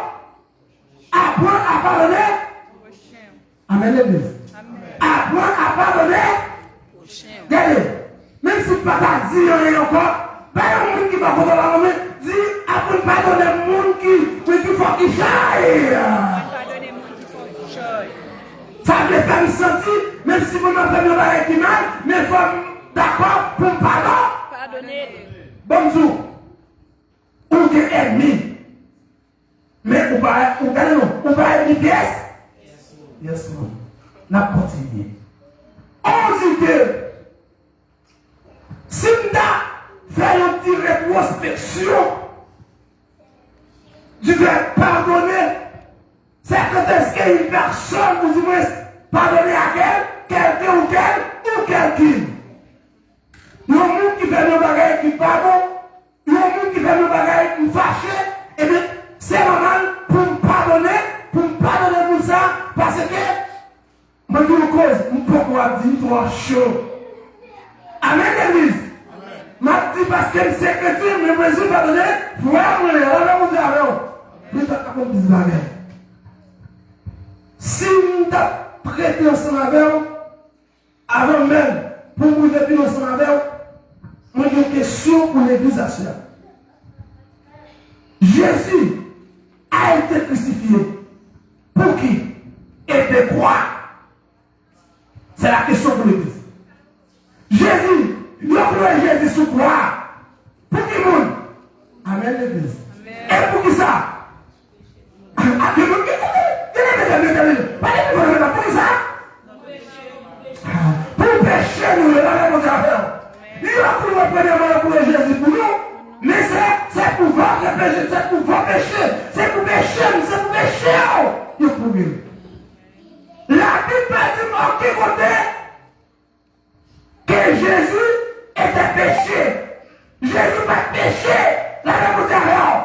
aprann a padone. Amèn, legliz. Aprann a padone. Gade, menm si m pa ta di anyen ankò, pa gen moun ki pa kontan la, men di, aprann padone moun ki, ki fò ki chay. Sa vle fè m santi, menm si moun nan fè m yon bagay ki mal, men fò m dakò pou m padon. Padone. Bon, m di w, ou gen ènmi. Men ou pa, ou gade non, ou pa ènmi pyès? Yes, non. N ap kontinye. On di ke si m ta fè yon ti retwospeksyon du verbe pardonner, c'est quand est-ce qu'une personne, ou du moins, pardonner à quel, quelqu'un ou quel, ou quelqu'une. Yon moun ki fè m yon bagay ki pa bon, yon moun ki fè m yon bagay m fache, ebyen, se nòmal pou m padone, pou m padone moun sa, paske mwen gen yon koz, m poko ap di, m twò cho. Amèn, legliz. M ap di paske m se kretyen, men m bezwen padone frè mwen, lè m di avè w. Mwen ta ka konn plis bagay. Si m t ap prete ansanm avè w, avan menm pou m rive pi lwen ansanm avè w, mwen gen yon kesyon pou legliz aswè a. Jésus a été crucifié pour qui et de quoi? C'est la question pour l'église. Jezi, yo kloure Jezi sou kwa a. Pou ki moun? Amèn, legliz. E poukisa? A, gen moun ki, gen moun ki, gen moun ki, pa gen moun ki, poukisa? Pou peche nou yo, lave Bondye avè w. Yo kloure, premyèman, yo kloure Jezi pou nou, men se, se pou vòtre peche, se pou vò peche, se pou peche m, se pou peche w, yo kloure l. Labib pa di m okenn kote ke Jezi te peche. Jezi pa t peche, lave Bondye avè w.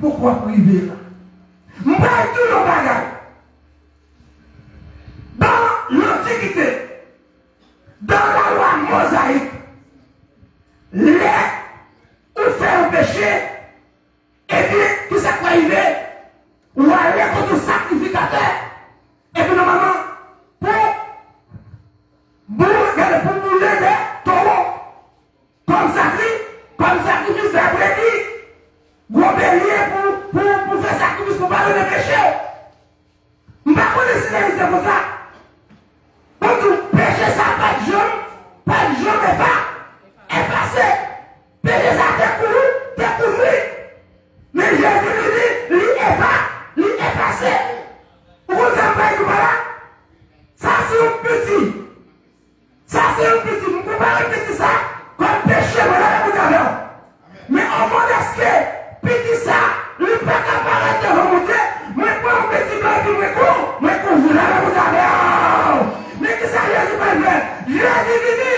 Poukwa w ap rive la? M pral di w yon bagay. Dan lantikite, dan lalwa mozayik, lè ou fè yon peche, ebyen, kisa k pral rive? Ou ale kot yon sakrifikatè. Epi nòmalman, pou boule, gade, pou boule de towo. Kòm sakri, kòm sakrifis dapre li, gwo belye pou, pou, pou fè sakrifis pou padone peche. M pa konnen si nan misye konsa. Bon, tou, peche sa pa t janm, pa t janm efa, efase. Peche sa te kouvri, te kouvri. Men Jezi vini, li efa, li efase. Ou konn sa m bay nou pa la? Sa se yon piti. Sa se yon piti, m konpare piti sa kòm peche mwen, lè mwen avè w. Men anvan dèske piti sa, li pa ka parèt devan Bondye, mwen pran yon piti blan epi mwen kou, mwen kouvri l avè Bondye avè w. Men kisa Jezi pral fè? Jezi vini,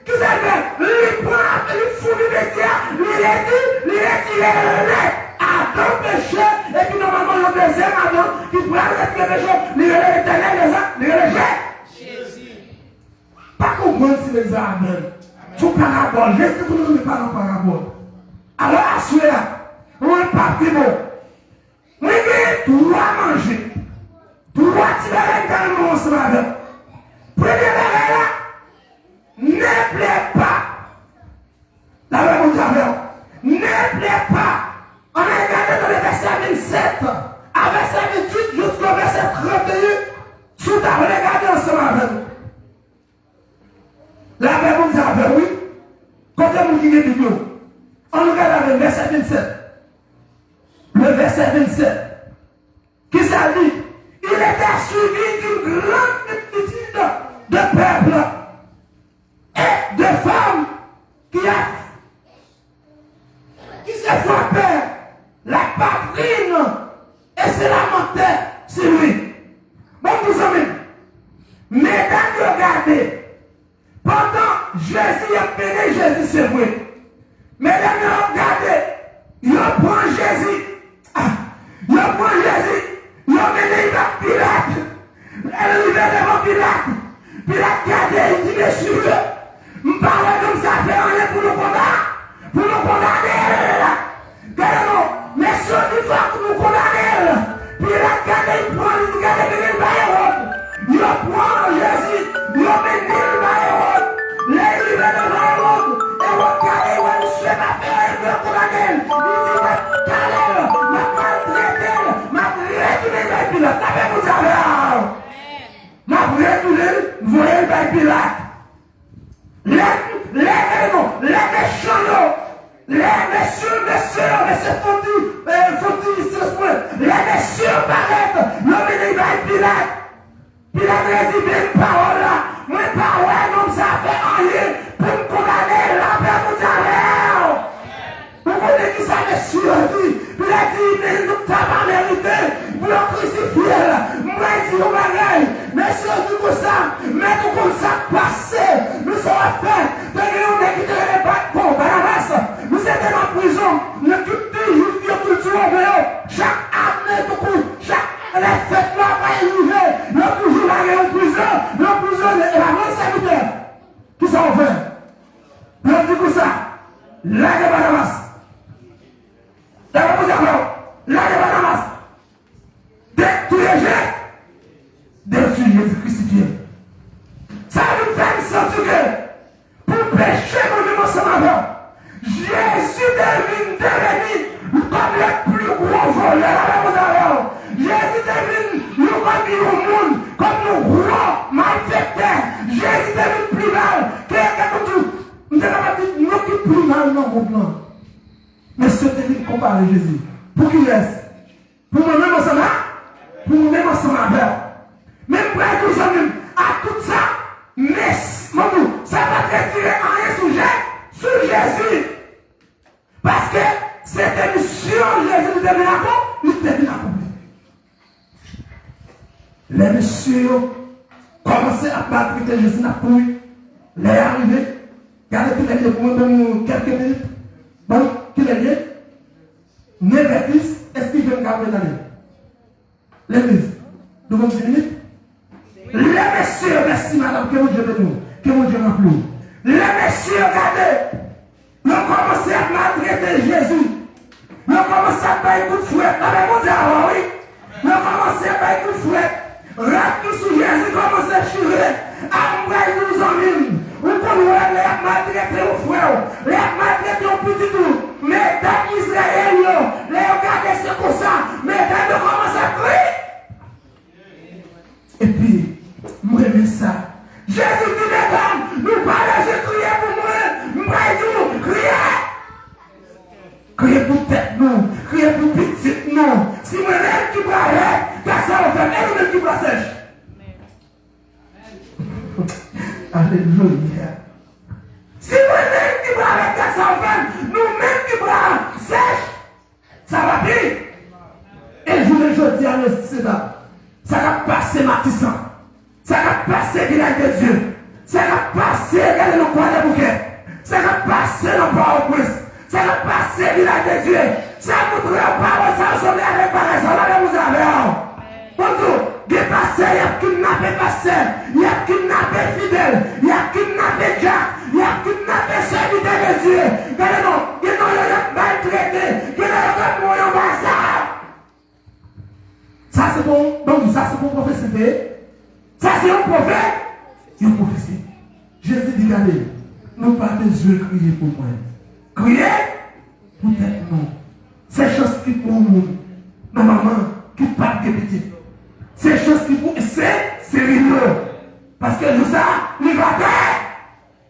kisa l fè? Li pran, li founi piti a, li reti, li retire lèt Adan peche, epi nòmalman yon dezyèm Adan ki pral retire peche, li rele Letènèl dèzam, li rele Je. Pa konprann si legliz la amèn. Se yon parabòl. Jezi te konn rele pa nan parabòl. Alò, aswè a, mwen pa pi bon. Mwen gen twa manje. Twa ti bagay m ta renmen ansanm avè w. Premye bagay la, ne plè pa. Lapè Bondye avè w. Ne plè pa. Ann al gade nan vèsè vennsèt a vèsè venntuit jiska vèsè tranteyen. Si w ta vle gade ansanm avè m. Lapè Bondye avè w, wi. Kote moun ki gen Bib yo? Ann nou gade avè m vèsè vennsèt. Le vèsè vennsèt. Kisa l di? Il était suivi d'une grande multitude de peuple et de femmes qui a, qui se frappaient la poitrine et se lamentaient sur lui. Bon, mezanmi, medam yo gade, pandan Jezi, y ap mennen Jezi, se vre. Medam yo ap gade, yo pran Jezi. Ah, yo pran Jezi, yo mennen l ba Pilat. Lè l rive devan Pilat, Pilat gade, li di, "Mesye, m pa wè nonm sa fè anyen pou nou konda-, pou nou kondane l." Gade non, mesye yo di fòk nou kondane l. Pilat gade, li pran li, li gade, mennen l ba Ewòd. Yo pran Jezi, yo mennen l ba Ewòd. Lè l rive devan Ewòd, Ewòd gade, li wè misye pa fè anyen pou yo kondane l. Li di, "M ap kale l, m ap maltrete l, m ap retounen l bay Pilat." Lapè Bondye avè w. "M ap retounen l, m voye l bay Pilat." Lè, lè, gade non, lè mechan yo, lè mesye, mesye yo, mesye fon ti, eh, fon ti sans mwen, lè mesye yo parèt, yo mennen l bay Pilat. Pilat redi menm pawòl la, "Mwen pa wè nonm sa fè anyen pou m kondane l, lapè Bondye avè w." Ou konnen kisa mesye yo di? Pilat di, "Men nou ta pa merite pou yo krisifye l." Mwen di yon bagay, mesye yo di konsa, men nou konn sa k pase. Misye w ap fè, te gen yon nèg ki te rele Bat-, bon, Banabas. Misye te nan prizon, nan tout ti jwif yo, kilti women yo. Chak ane, tankou chak lè fèt la pral rive, yo toujou lage yon prizon, yon prizonye. E pa vre, sèvitè? Kisa w fè? Yo di konsa, "Lage Banabas." Dapre Bondye avè w, lage Banabas. De, touye Je, de, touye Jezi, krisifye l. Sa vin fè m santi ke pou peche mwen menm ansanm avè w, Jezi te vin deveni kòm le pli gwo vòlè, lapè Bondye avè w. Jezi te vin yon, kòm yon moun, kòm yon gwo malfektè. Jezi te vin pi mal ke, ke tout, m te kapab di, moun ki pi mal nan mond lan. Mesye te vin konpare Jezi. Pou kiyès? Pou mwen menm ansanm a, pou mwen menm ansanm avè w. Men m pral di w, zanmi m, ak tout sa, men, mwen di w, sa pa t retire anyen sou Je, sou Jezi. Paske se te misyon Jezi li te vin akonpli, li te vin akonpli. Lè mesye yo kòmanse ap maltrete Jezi, n ap kouri. Lè a rive, gade kilè l ye pou mwen, ban nou kèlke minit. Ban nou kilè l ye. Nevè dis, Èske ki jèn ka vle gade? Legliz, nou konn di minit? Lè mesye yo, mèsi madanm, ke Bondye beni w, ke Bondye ranpli w. Lè mesye yo gade, yo kòmanse ap maltrete Jezi. Yo kòmanse ap bay kout fwèt. Labay Bondye avè w, wi. Yo kòmanse ap bay kout fwèt. Rad ki sou Jezi kòmanse chire. A, m pral di w, zanmi m, ou konn wè lè y ap maltrete yon frè w, lè y ap maltrete yon pitit ou, medam Izrayèl yo, lè yo gade se konsa, medam yo kòmanse ap kriye. Epi, m renmen sa. Jezi di, medam, nou pa bezwen kriye pou mwen, m pral di nou, kriye! Kriye pou tèt nou, kriye pou pitit nou. Si mwen menm ki pral rèd, gad sa w fè m, e nou menm ki pral sèch. Alelouya. Si mwen menm ki pral rèd, gad sa w fè m, nou menm ki pral sèch. Sa va pi. E jounen jodi a, mesye dam, sa k ap pase Matisan, sa k ap pase Vilaj de Dye, sa k ap pase, gade non, Kwadèboukè, sa k ap pase nan Pòtoprens, sa k ap pase Vilaj de Dye, sa montre w pawòl sa yo sanble avèk bagay sa yo, la menm avè w. Bon, gen pastè, y ap kidnape pastè, y ap kidnape fidèl, y ap kidnape dyak, y ap kidnape sèvitè de Dye. Gade non, gen nan yo y ap maltrete, gen nan yo k ap mouri anba zam. Sa se bon, bon, sa se bon pwofesi te ye. Sa se yon pwofet, yon pwofesi. Jezi di, gade, nou pa bezwen kriye pou mwen. Kriye pou tèt nou. Se chans ki pou yon moun nan manman ki p ap gen pitit. Se chans ki pou se seri yo. Paske jou sa, li va tè,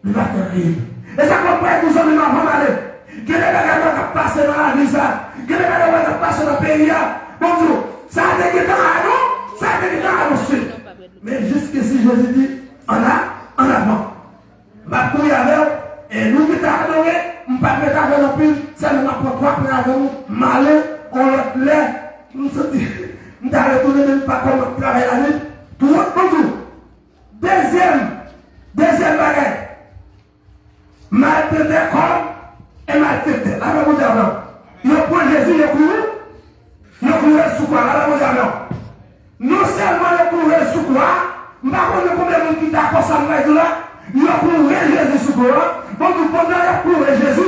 li va tèrib. E sa k fè m pral di w, zanmi m, avan m ale. Gen de bagay w wè k ap pase nan lavi sa. Gen de bagay w wè k ap pase nan peyi a. Bon, di w, sa te gentan a nou, sa te gentan a nou sou. Men jiske si Jezi di, ann a, ann avan. M ap kouri avè w, e nou ki ta adore, m p ap ret avè l anpil, sèlman m ap pran twa pwen avè nou, m ale, yon lòt lè, m santi, m ta retounen, men m pa kòmanse travay la nit, twòp bon jou. Dezyèm, dezyèm bagay, malfektè kòm e malfektè. Apre Bondye avè w. Yo pran Jezi, yo kouri, yo kouri sou kwa, apre Bondye avè w. Non sèlman yo kouri sou kwa a, m pa konnen konbyen moun ki dakò sa m pral di la, yo kouri Jezi sou kwa a. Bon, tout pandan y ap kouri Jezi,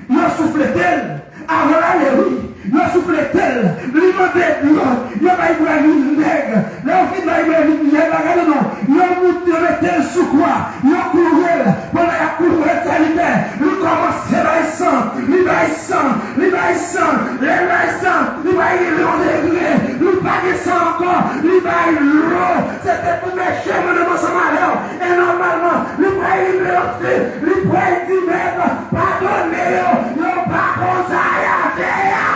yo souflete l. Avan l ale, wi, yo souflete l. Li mande dlo, yo bay Ibrahim nèg. Lè yo fin bay Ibrahim nèg la, gade non, yo moute, yo mete l sou kwa, yo kouri l. Pandan y ap kouri l, sèvitè, li kòmanse bay san, li bay san, li bay san, lè l bay san, li bay rive yon degre, li pa gen san ankò, li bay dlo. Se te pou mèche mwen menm ansanm avè w. E nòmalman, li pral rive yon fi, li pral di nèg, padone yo, yo pa konn sa y ap fè a.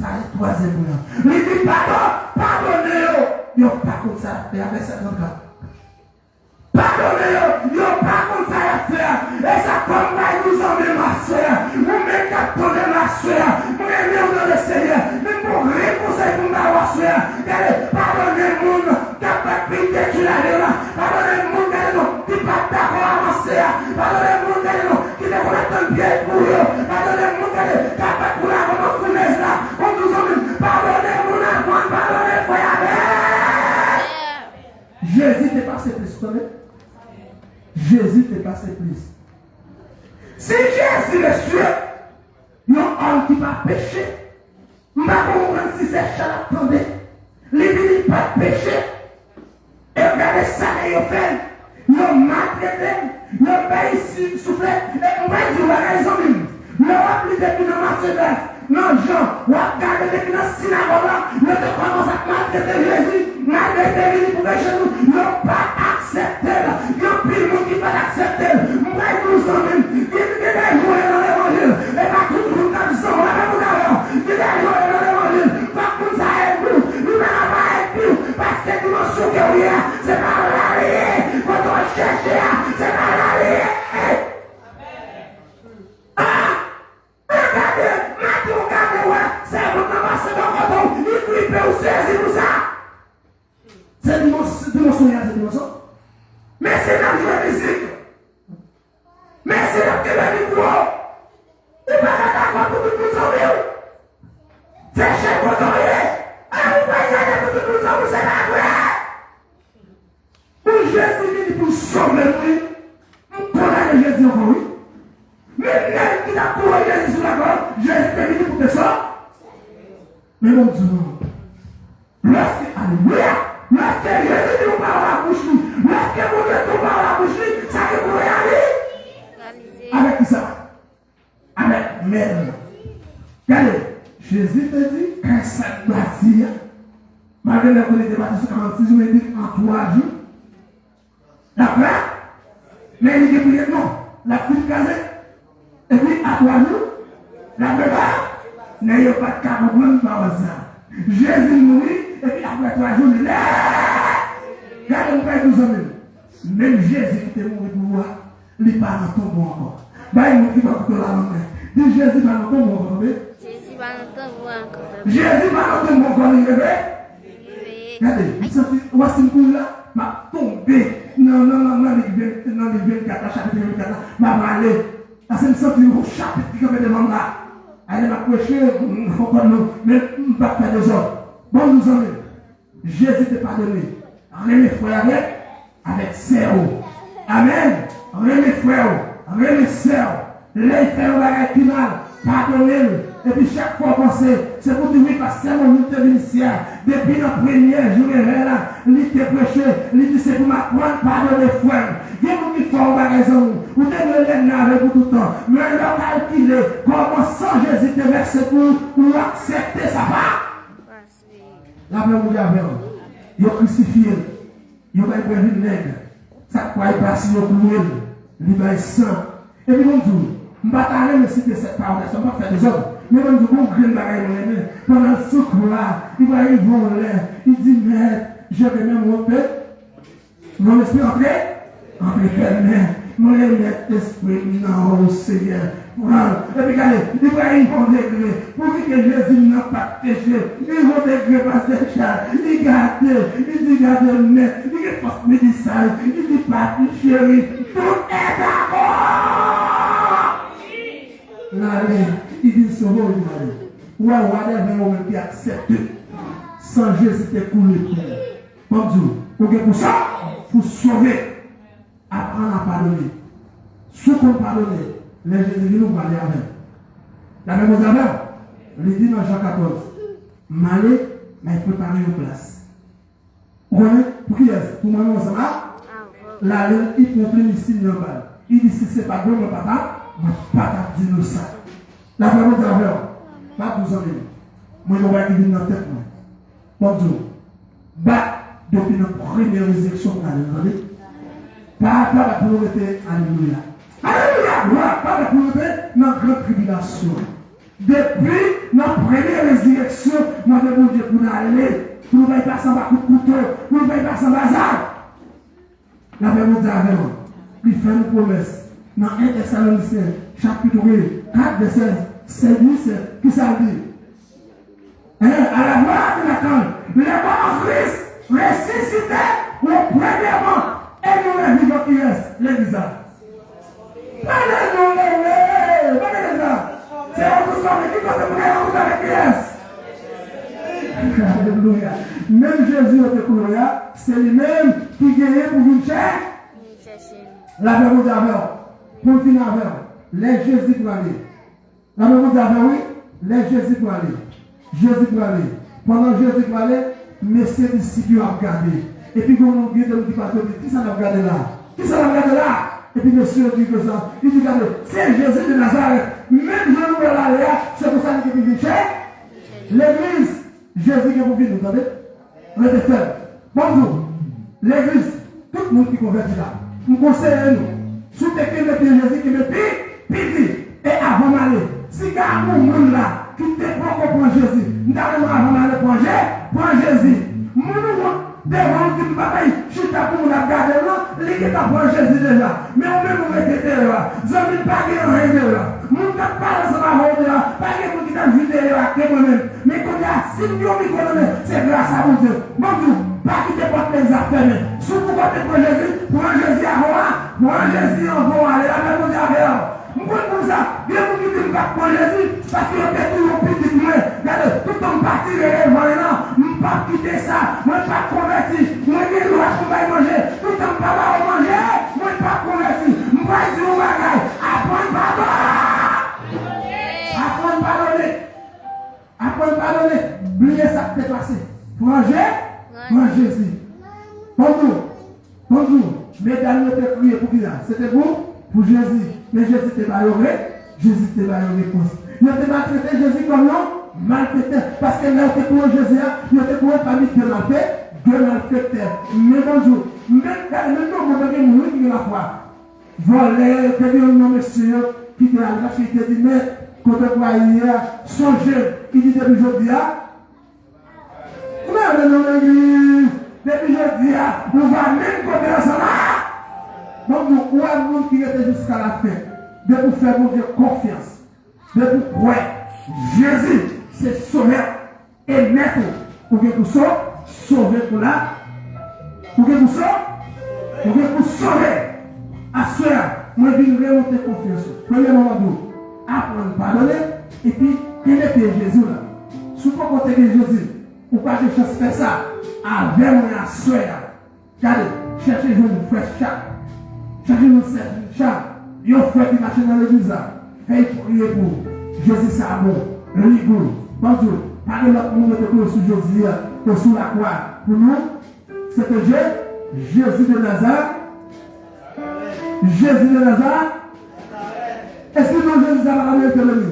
Sa se twazyèm pwen an. Li di, padon, padone yo, yo pa konn sa y ap fè a. Vèsè trannkat. Padone yo, yo pa konn sa y ap fè a. E sa k fè m bay nou zanmi m aswè a. Ou menm k ap tande m aswè a, m renmen w nan Lesenyè. Men m gon grenn konsèy pou m ba w aswè a. Gade, padone moun k ap bat pil detwi lavi w la. Padone moun, gade non, ki pa t dakò avanse a. Padone moun, gade non, ki te konn ap tann pye pou yo. Padone moun, gade, k ap bat pou lavan nan founèz la. Bon, di w zanmi m, padone moun avan, padone frè avè. Jezi te pase plis, tande. Jezi te pase plis. Si Jezi, mesye, yon òm ki pa peche, m pa konprann si se chan l ap tande. Li di li pa t peche. E gade sa nèg yo fè l. Yo maltrete l. Yo bay si souflèt. E m pral di w bagay, zanmi m. Lè w ap li depi nan Matye nèf, nan Jan, w ap gade depi nan sinagòg la, yo te kòmanse ap maltrete Jezi. Malgré ke li vini pou peche nou, yo pa t aksepte l. Gen anpil moun ki pa t aksepte l. M pral di w, zanmi m, gen, gen de jou w ye nan levanjil, e pa tout moun k ap zanmi w. Apre moun avè w, gen de jou w ye nan levanjil, fòk moun sa ede w. Li pa ka pa ede w, paske dimansyon ke w ye a, se pa la li ye. Kote w ap chèche a, se pa la li ye. Ah! Gade, maten w gade, w wè sèvant lan pase bò kote w, li gripe, w sezi pou sa. Se dimansyon, dimansyon, se dimansyon. Ki t ap kouri Jezi sou lakwa, Jezi te vini pou te sove. Men Bondye, lòske, alelouya, lòske Jezi di yon pawòl nan bouch li, lòske Bondye di yon pawòl nan bouch li, sa gen pou reyalize. Avèk ki sa? Avèk mèl. Gade, Jezi te di, kay sa k bati a, malgre lè kote te bati sou karannsis jou, men li di an twa jou. L ap la, men li gen pou li non, l ap fin kraze. Epi a twa jou, l ap leve. Nèg yo pa t ka konprann pawòl sa. Jezi mouri, epi apre twa jou, li leve. Gade, m pral di w, zanmi m. Menm Jezi ki te mouri pou ou a, li pa nan tonbo ankò. Bay moun ki bò kote w la, non, men. Di, Jezi pa nan tonbo ankò, tande. Jezi pa nan tonbo ankò, tande. Jezi pa nan tonbo ankò, li leve. Li leve. Gade, m santi, w a si m kouri la, m ap tonbe nan, nan, nan, nan Lik ven, nan Lik vennkat la, chapit vennkat la, m ap ale. Paske m santi yon chapit ki kanpe devan m la. Ale, m ap preche, m, m, m konprann nou, men m p ap fè dezòd. Bon, nou zanmi. Jezi te padone. Renmen frè avèk, avèk sè w. Amèn. Renmen frè w, renmen sè w. Lè l fè yon bagay ki mal, padone l. Epi chak fwa w panse, se pou di wi, pastè Monjou te vin isi a. Depi nan premye jou revèy la, li te preche, li di se pou m aprann padone frè m. Gen moun ki fè yon bagay zanmi, ou te dwe lènn avè l pou tout tan. Men lè w kalkile kòman san Jezi te vèse pou ou, ou aksepte sa pa. Lapè Bondye avè w. Yo krisifye l. Yo bay bwè vin nèg. Sa k pral pase, yo klouwe l. Li bay san. Epi ban m di w, m pa ta renmen site sèt pawòl la, sa m p ap fè dezòd. Men ban m di w, gon grenn bagay mwen renmen. Pandan l sou kwa, li pral rive yon lè, li di, Mèt, je veux même monter. Mon esprit, antre, antre pèlmen. Mwen remèt espri m nan ou, Senyè. Pran l. Epi gade, li pral rive yon degre. Pou ki ke Jezi m nan pa t peche. Li rive yon degre, pastè Chal. Li gate. Li di, gade m nèt. Li gen fòs medisay. Li di, papi cheri, tout est d'accord. L ale. Li di, sove w, li ale. Ou wè, ou wè, lè gen yon moun ki aksepte san Jezi te koule pou ou. Ban m di w, ou gen pou sa, pou sove. Aprann a padone. Si w konn padone, lè Jezi vini, ou prale avè l. Lapè Bondye avè w. Li di nan Jan katòz, m ale, m al prepare yon plas. Ou konnen? Pou kiyès? Pou mwen menm ansanm ak l. L ale, li pran plim, li siyen anba l. Li di, si se pa t bon mwen, Papa, mwen pa t ap di nou sa. Lapè Bondye avè w. Pa pou zanmi m. Mwen, yon bagay ki vin nan tèt mwen. Ban m di w, bat depi nan premye rezireksyon pou n ale, tande. Pa, pa bat pou nou rete, alelouya. Alelouya, glwa, pa bat pou nou rete nan gran tribilasyon. Depi nan premye rezireksyon, mande Bondye pou n ale, pou nou pa pase anba kout kouto, pou nou pa pase anba zam. Lapè Bondye avè w. Li fè nou pwomès nan en Tèsalonisyen, chapit kat, vèsè sèz, disèt, kisa l di? Hein, à la gloire de la grande, les morts en Christ ressuscités au premier mot, et nous les vivants qui restons, legliz la. Pale non, leve, pale legliz la. Se yon kou sove ki kote pou gen yon kou avèk kiyès? Alelouya. Menm Jezi yo te klouwe a, se li menm ki genyen pou vin chè. Lapè Bondye avè w. Pou l vin avè w. Lè Jezi prale. Lapè Bondye avè w, wi. Lè Jezi prale. Jezi prale. Pandan Jezi prale, mesye disip yo ap gade. Epi gen yon, gen de moun ki pase yo di, kisa n ap gade la? Kisa n ap gade la? Epi mesye yo di konsa, li di, gade, se Jezi de Nazarèt. Menm jan nou wè l ale a, se konsa li te vin chè. Legliz, Jezi gen pou vini, tande? Rete fèm. Ban m di w, legliz, tout moun ki konvèti la, m konseye nou, si w te kenbe pye Jezi, kenbe pi, pi di, e avan m ale, si gen yon moun la ki te poko pran Jezi, m ta renmen avan m ale pran Je-, pran Jezi. Moun ou wont devan w di m, "Papa, chita pou moun ap gade w nan," li gentan pran Jezi deja. Men ou menm ou rete deyò a. Zanmi m, pa gen anyen deyò a. Moun k ap pale ansanm avè w deyò a, pa gen moun ki t ap jwi deyò a ke mwen menm. Men kounye a, si m gen yon mikwo nan men, se gras a Bondye. Ban m di w, pa kite pòt legliz la fèmen. Si w pou kote pran Jezi, pran Jezi avan w a, pran Jezi anvan w ale. Lapè Bondye avè w. M konn moun sa, gen moun ki di m p ap pran Jezi, paske yo te touye yon pitit mwen. Gade, toutan m pa tire revanj lan, m p ap kite sa. Mwen p ap konvèti. Mwen gen dwa pou m bay manje. Toutan m pa ba yo manje, mwen p ap konvèti. M pral di yon bagay. Aprann padone. Bliye sa k te pase. Pran Je, pran Jezi. Ban m di w, ban m di w, medam yo te kriye pou kisa? Se te pou, pou Jezi. Men Jezi te ba yo re, Jezi te ba yo repons. Yo te maltrete Jezi kòm yon malfektè. Paske lè yo te kouri Jezi a, yo te kouri pami de malfe, de malfektè. Men ban m di w, menm, gade, menm nan mond nan gen moun wi ki gen lafwa. Vòlè, te gen youn nan mesye yo ki te al lakay li, te di, men, kote w pral ye a, sonje m. Li di, depi jodi a, ou pa nan legliz, depi jodi a, ou pa menm kote ansanm a. Donk, nou, ou wè moun ki rete jiska lafen, depi w fè Bondye konfyans, depi w kwè Jezi se Sovè, e mèt ou, ou gen pou so-, sove pou la, ou gen pou so-, ou gen pou sove. Aswè a, mwen vin remonte konfyans ou. Premyèman, mwen di w, aprann padone, epi kenbe pye Jezi w la. Si w poko te gen Jezi, ou pa gen chans fè sa avè mwen aswè a. Gade, chèche jwenn frè Chak. Chèche jwenn sè Chak. Yon frè ki mache nan legliz la. Fè l priye pou ou. Jezi sa bon. Li gou. Ban m di w, pa gen lòt moun yo te kouri sou Jezi a, te sou lakwa pou nou. Se te Je-, Jezi de Nazarèt. Jezi de Nazarèt. Èske non Jezi sa pa ka merite beni?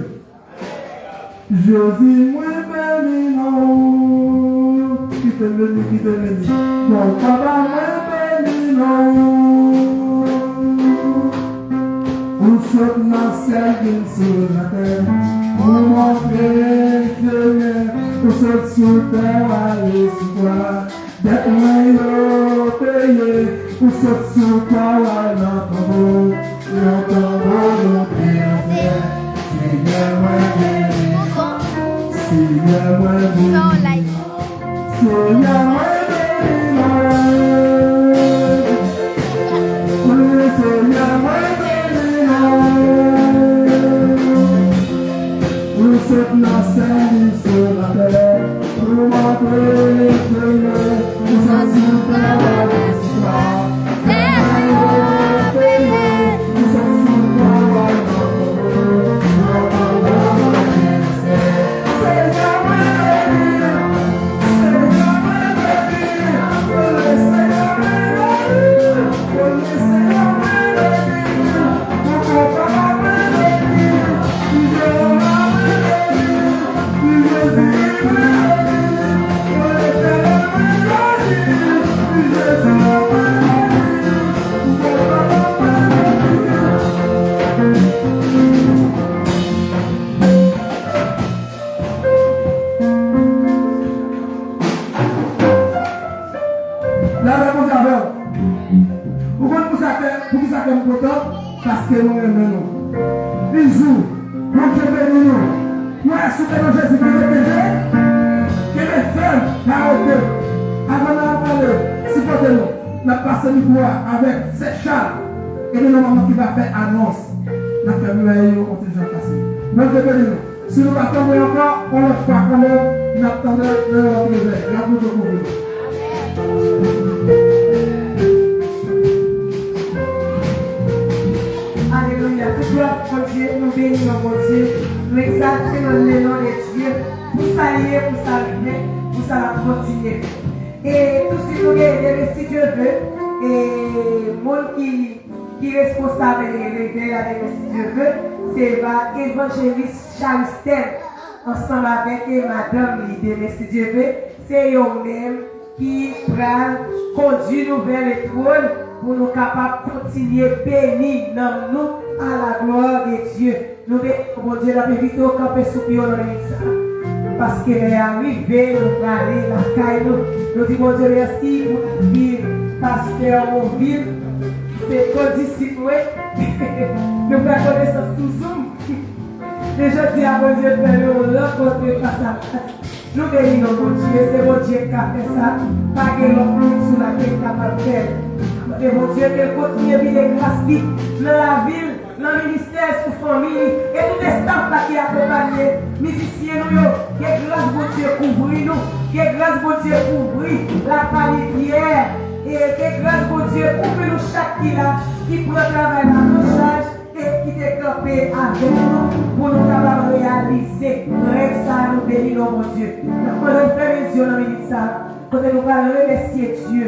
Jezi, mwen beni non ou. Kite m beni, kite m beni. Bon, Papa, mwen beni non ou. Ou sot nan syèl vin sou latè pou montre chemen. Ou sot sou tè, w ale sou kwa. Dèt mwen yo peye, ou sot sou kwa w al nan tonbo, yon tonbo nou te anfè. Senyè mwen beni, Senyè mwen beni, Senyè mwen beni non. Wi, Senyè mwen beni non. Ou sot nan syèl vin sou latè pou montre chemen. Ou sot sou tè, w ale sou kwa. Dèt mwen yo peye. Ou sot sou kwa, w al nan tonbo, yon tonbo nou te anfè. Senyè mwen beni, Senyè mwen beni, Senyè mwen beni. Lapè Bondye avè w. Ou konn pou sa kè, pou ki sa kè m kontan? Paske nou renmen nou. Bizou. Bondye beni nou. Nou wè si w te nan Jezi, kenbe kenbe. Kenbe fèm, pa rete. Avan n al pale, sipòte nou. N ap pase mikwo a avèk sè Chak. Epi nòmalman ki va fè anons. N ap fè bagay yo yon ti jan fasil. Bondye beni nou. Si nou pa tande ankò, yon lòt fwa kanmenm, n ap tande nan yon lòt nivè. Gras Bondye kouvri nou. Alelouya. Tout glwa pou Bondye. Nou beni non Bondye. Nou egzalte le non de Dye. Pou sa l ye, pou sa l fè, pou sa l ap kontinye fè. E tousuit nou gen Demain si Dye ve. E moun ki ki responsab revèy la Demain si Dye ve, se va evanjelis Charistène ansanm avèk madanm li Demain si Dye ve, se yo menm ki pral kondui nou vè le twòn pou nou kapab kontinye beni nanm nou à la gloire de Dieu. Nou beni Bondye, n ap envite w kanpe sou pye w nan minit sa a. Paske lè a rive, nou prale lakay nou. Nou di Bondye mèsi pou lavi pastè Monvil, ki se kondisip mwen. Nou fè konesans sou Zoom. Men jodi a, Bondye fè nou rankontre fas a fas. Nou beni non Bondye, se Bondye k ka fè sa. Pa gen lòt moun sou latè ki kapab fè l. Mande Bondye ke l kontinye vide gras li nan lavi l, nan ministè, sou fanmi li, e tout estaf la ki akonpaye mizisyen nou yo. Ke gras Bondye kouvri nou. Ke gras Bondye kouvri Lapalivyè. E ke gras Bondye kouvri nou chak ki la, ki pran travay la an chaj e ki te kanpe avèk nou pou nou kapab reyalize Brize règ sa a, nou beni non, Bondye. N ap mande w fèmen zye w nan minit sa a, kote nou pral remèsye Dye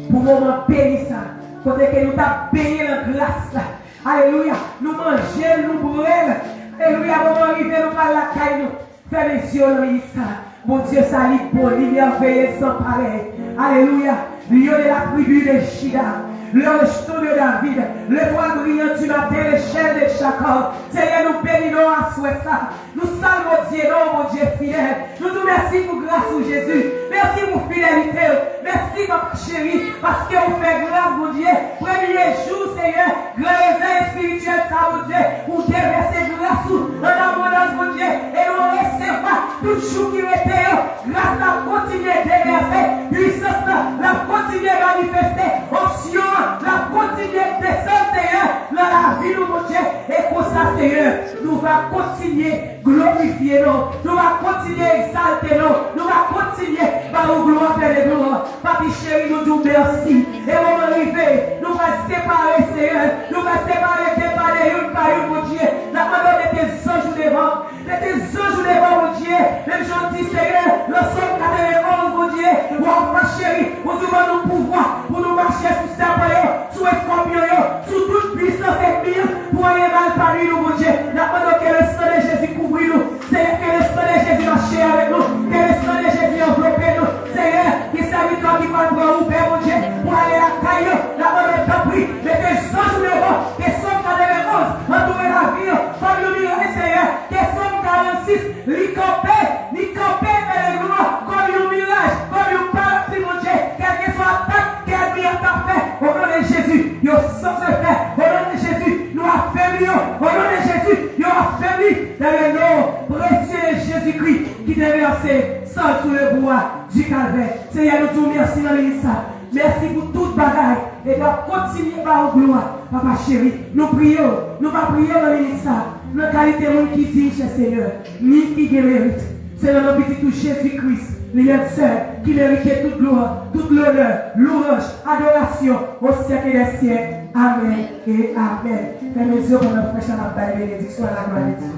pou moman beni sa a, kote ke nou t ap benyen nan gras la. Alelouya! Nou manje l, nou bwè l. Alelouya! Moman rive, nou pral lakay nou. Fèmen zye w nan minit sa a. Bondye sa, li bon, li mèveye, san parèy. Alelouya! Lion de la tribu de Juda, le rejeton de David, l'étoile brillante du matin, l'échelle de Jacob. Senyè, nou beni non w aswè sa. Nou salmodye non w, Bondye fidèl. Nou di w mèsi pou gras ou, Jezi. Mèsi pou fidelite w. Mèsi, papa cheri, paske ou fè gras, Bondye. Premye jou, Senyè, gran revèy espirityèl sa, Bondye, ou devèse gras ou an abondans, Bondye, e nou resevwa tout jou ki rete yo. Gras la ap kontinye devèse, pwisans la, l ap kontinye manifeste, onksyon an, l ap kontinye desann, Senyè, nan lavi nou, Bondye. E konsa, Senyè, nou va kontinye glorifye non w, nou va kontinye egzalte non w, nou va kontinye ba ou glwa, Pè de glwa. Papi cheri, nou di w mèsi. E moman rive, nou pral separe, Senyè. Nou pral separe de pa de, youn pa youn, Bondye. N ap mande w mete zanj ou devan. Mete zanj ou devan, Bondye. Menm jan w di, Senyè, nan Sòm katrevenn onz, Bondye, w ap mache, wi. Ou di w ban nou pouvwa pou nou mache sou sèpan yo, sou eskòpyon yo, sou tout pwisans ènmi an, pou anyen mal pa nui nou, Bondye. N ap mande w ke le sang de Jésus kouvri nou. Senyè, ke le sang de Jésus mache avèk nou. Ke le sang de Jésus anvlope nou. Senyè, gen sèvitè ki pral pran Uber, Bondye, pou ale lakay yo. N ap mande w, tanpri, mete zanj ou devan. Ke Sòm katrevenn onz antoure lavi yo. Kòm yon miray, Senyè. Ke Sòm karannsis, li kanpe, li kanpe, Pè de glwa, kòm yon miraj, kòm yon parapli, Bondye. Kèlkeswa atak ke ènmi an t ap fè, o non de Jezi, yo san efè. O non de Jezi, nou afebli yo. O non de Jezi, yo afebli. Dans le nom précieux de Jésus-Christ, ki te vèse san l sou lebwa di Kalvè. Senyè, nou di w mèsi nan minit sa. Mèsi pou tout bagay. E n ap kontinye ba ou glwa, papa cheri. Nou priye w. Nou pa priye w nan minit sa nan kalite moun ki diy, chè Senyè, ni ki gen merit. Se nan non Pitit ou Jezi Kris, li menm sèl, ki merite tout glwa, tout lonè, louwanj, adorasyon, o syèk dè syèk. Amèn e amèn. Fèmen zye w pandan frè Chan ap bay benediksyon a la glwa de Dye.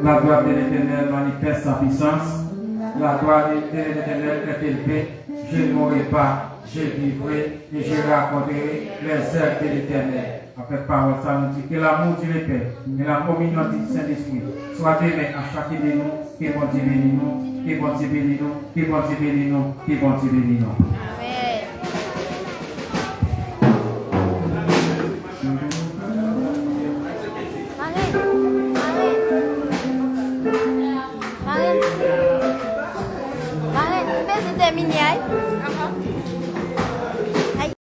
La gloire de l'Éternel manifeste sa puissance. La gloire de, de l'Éternel est élevée. Je ne mourrai pas, je vivrai et je raconterai les œuvres de l'Éternel. Avèk pawòl sa, nou di, que l'amour du Père et la communion du Saint-Esprit soient demeure à chacun de nous. Que Bondye beni nou, que Bondye beni nou, que Bondye beni nou, que Bondye beni nou. Amèn. Marenn, marenn, marenn, marenn, ou bezwen tèmine a wi.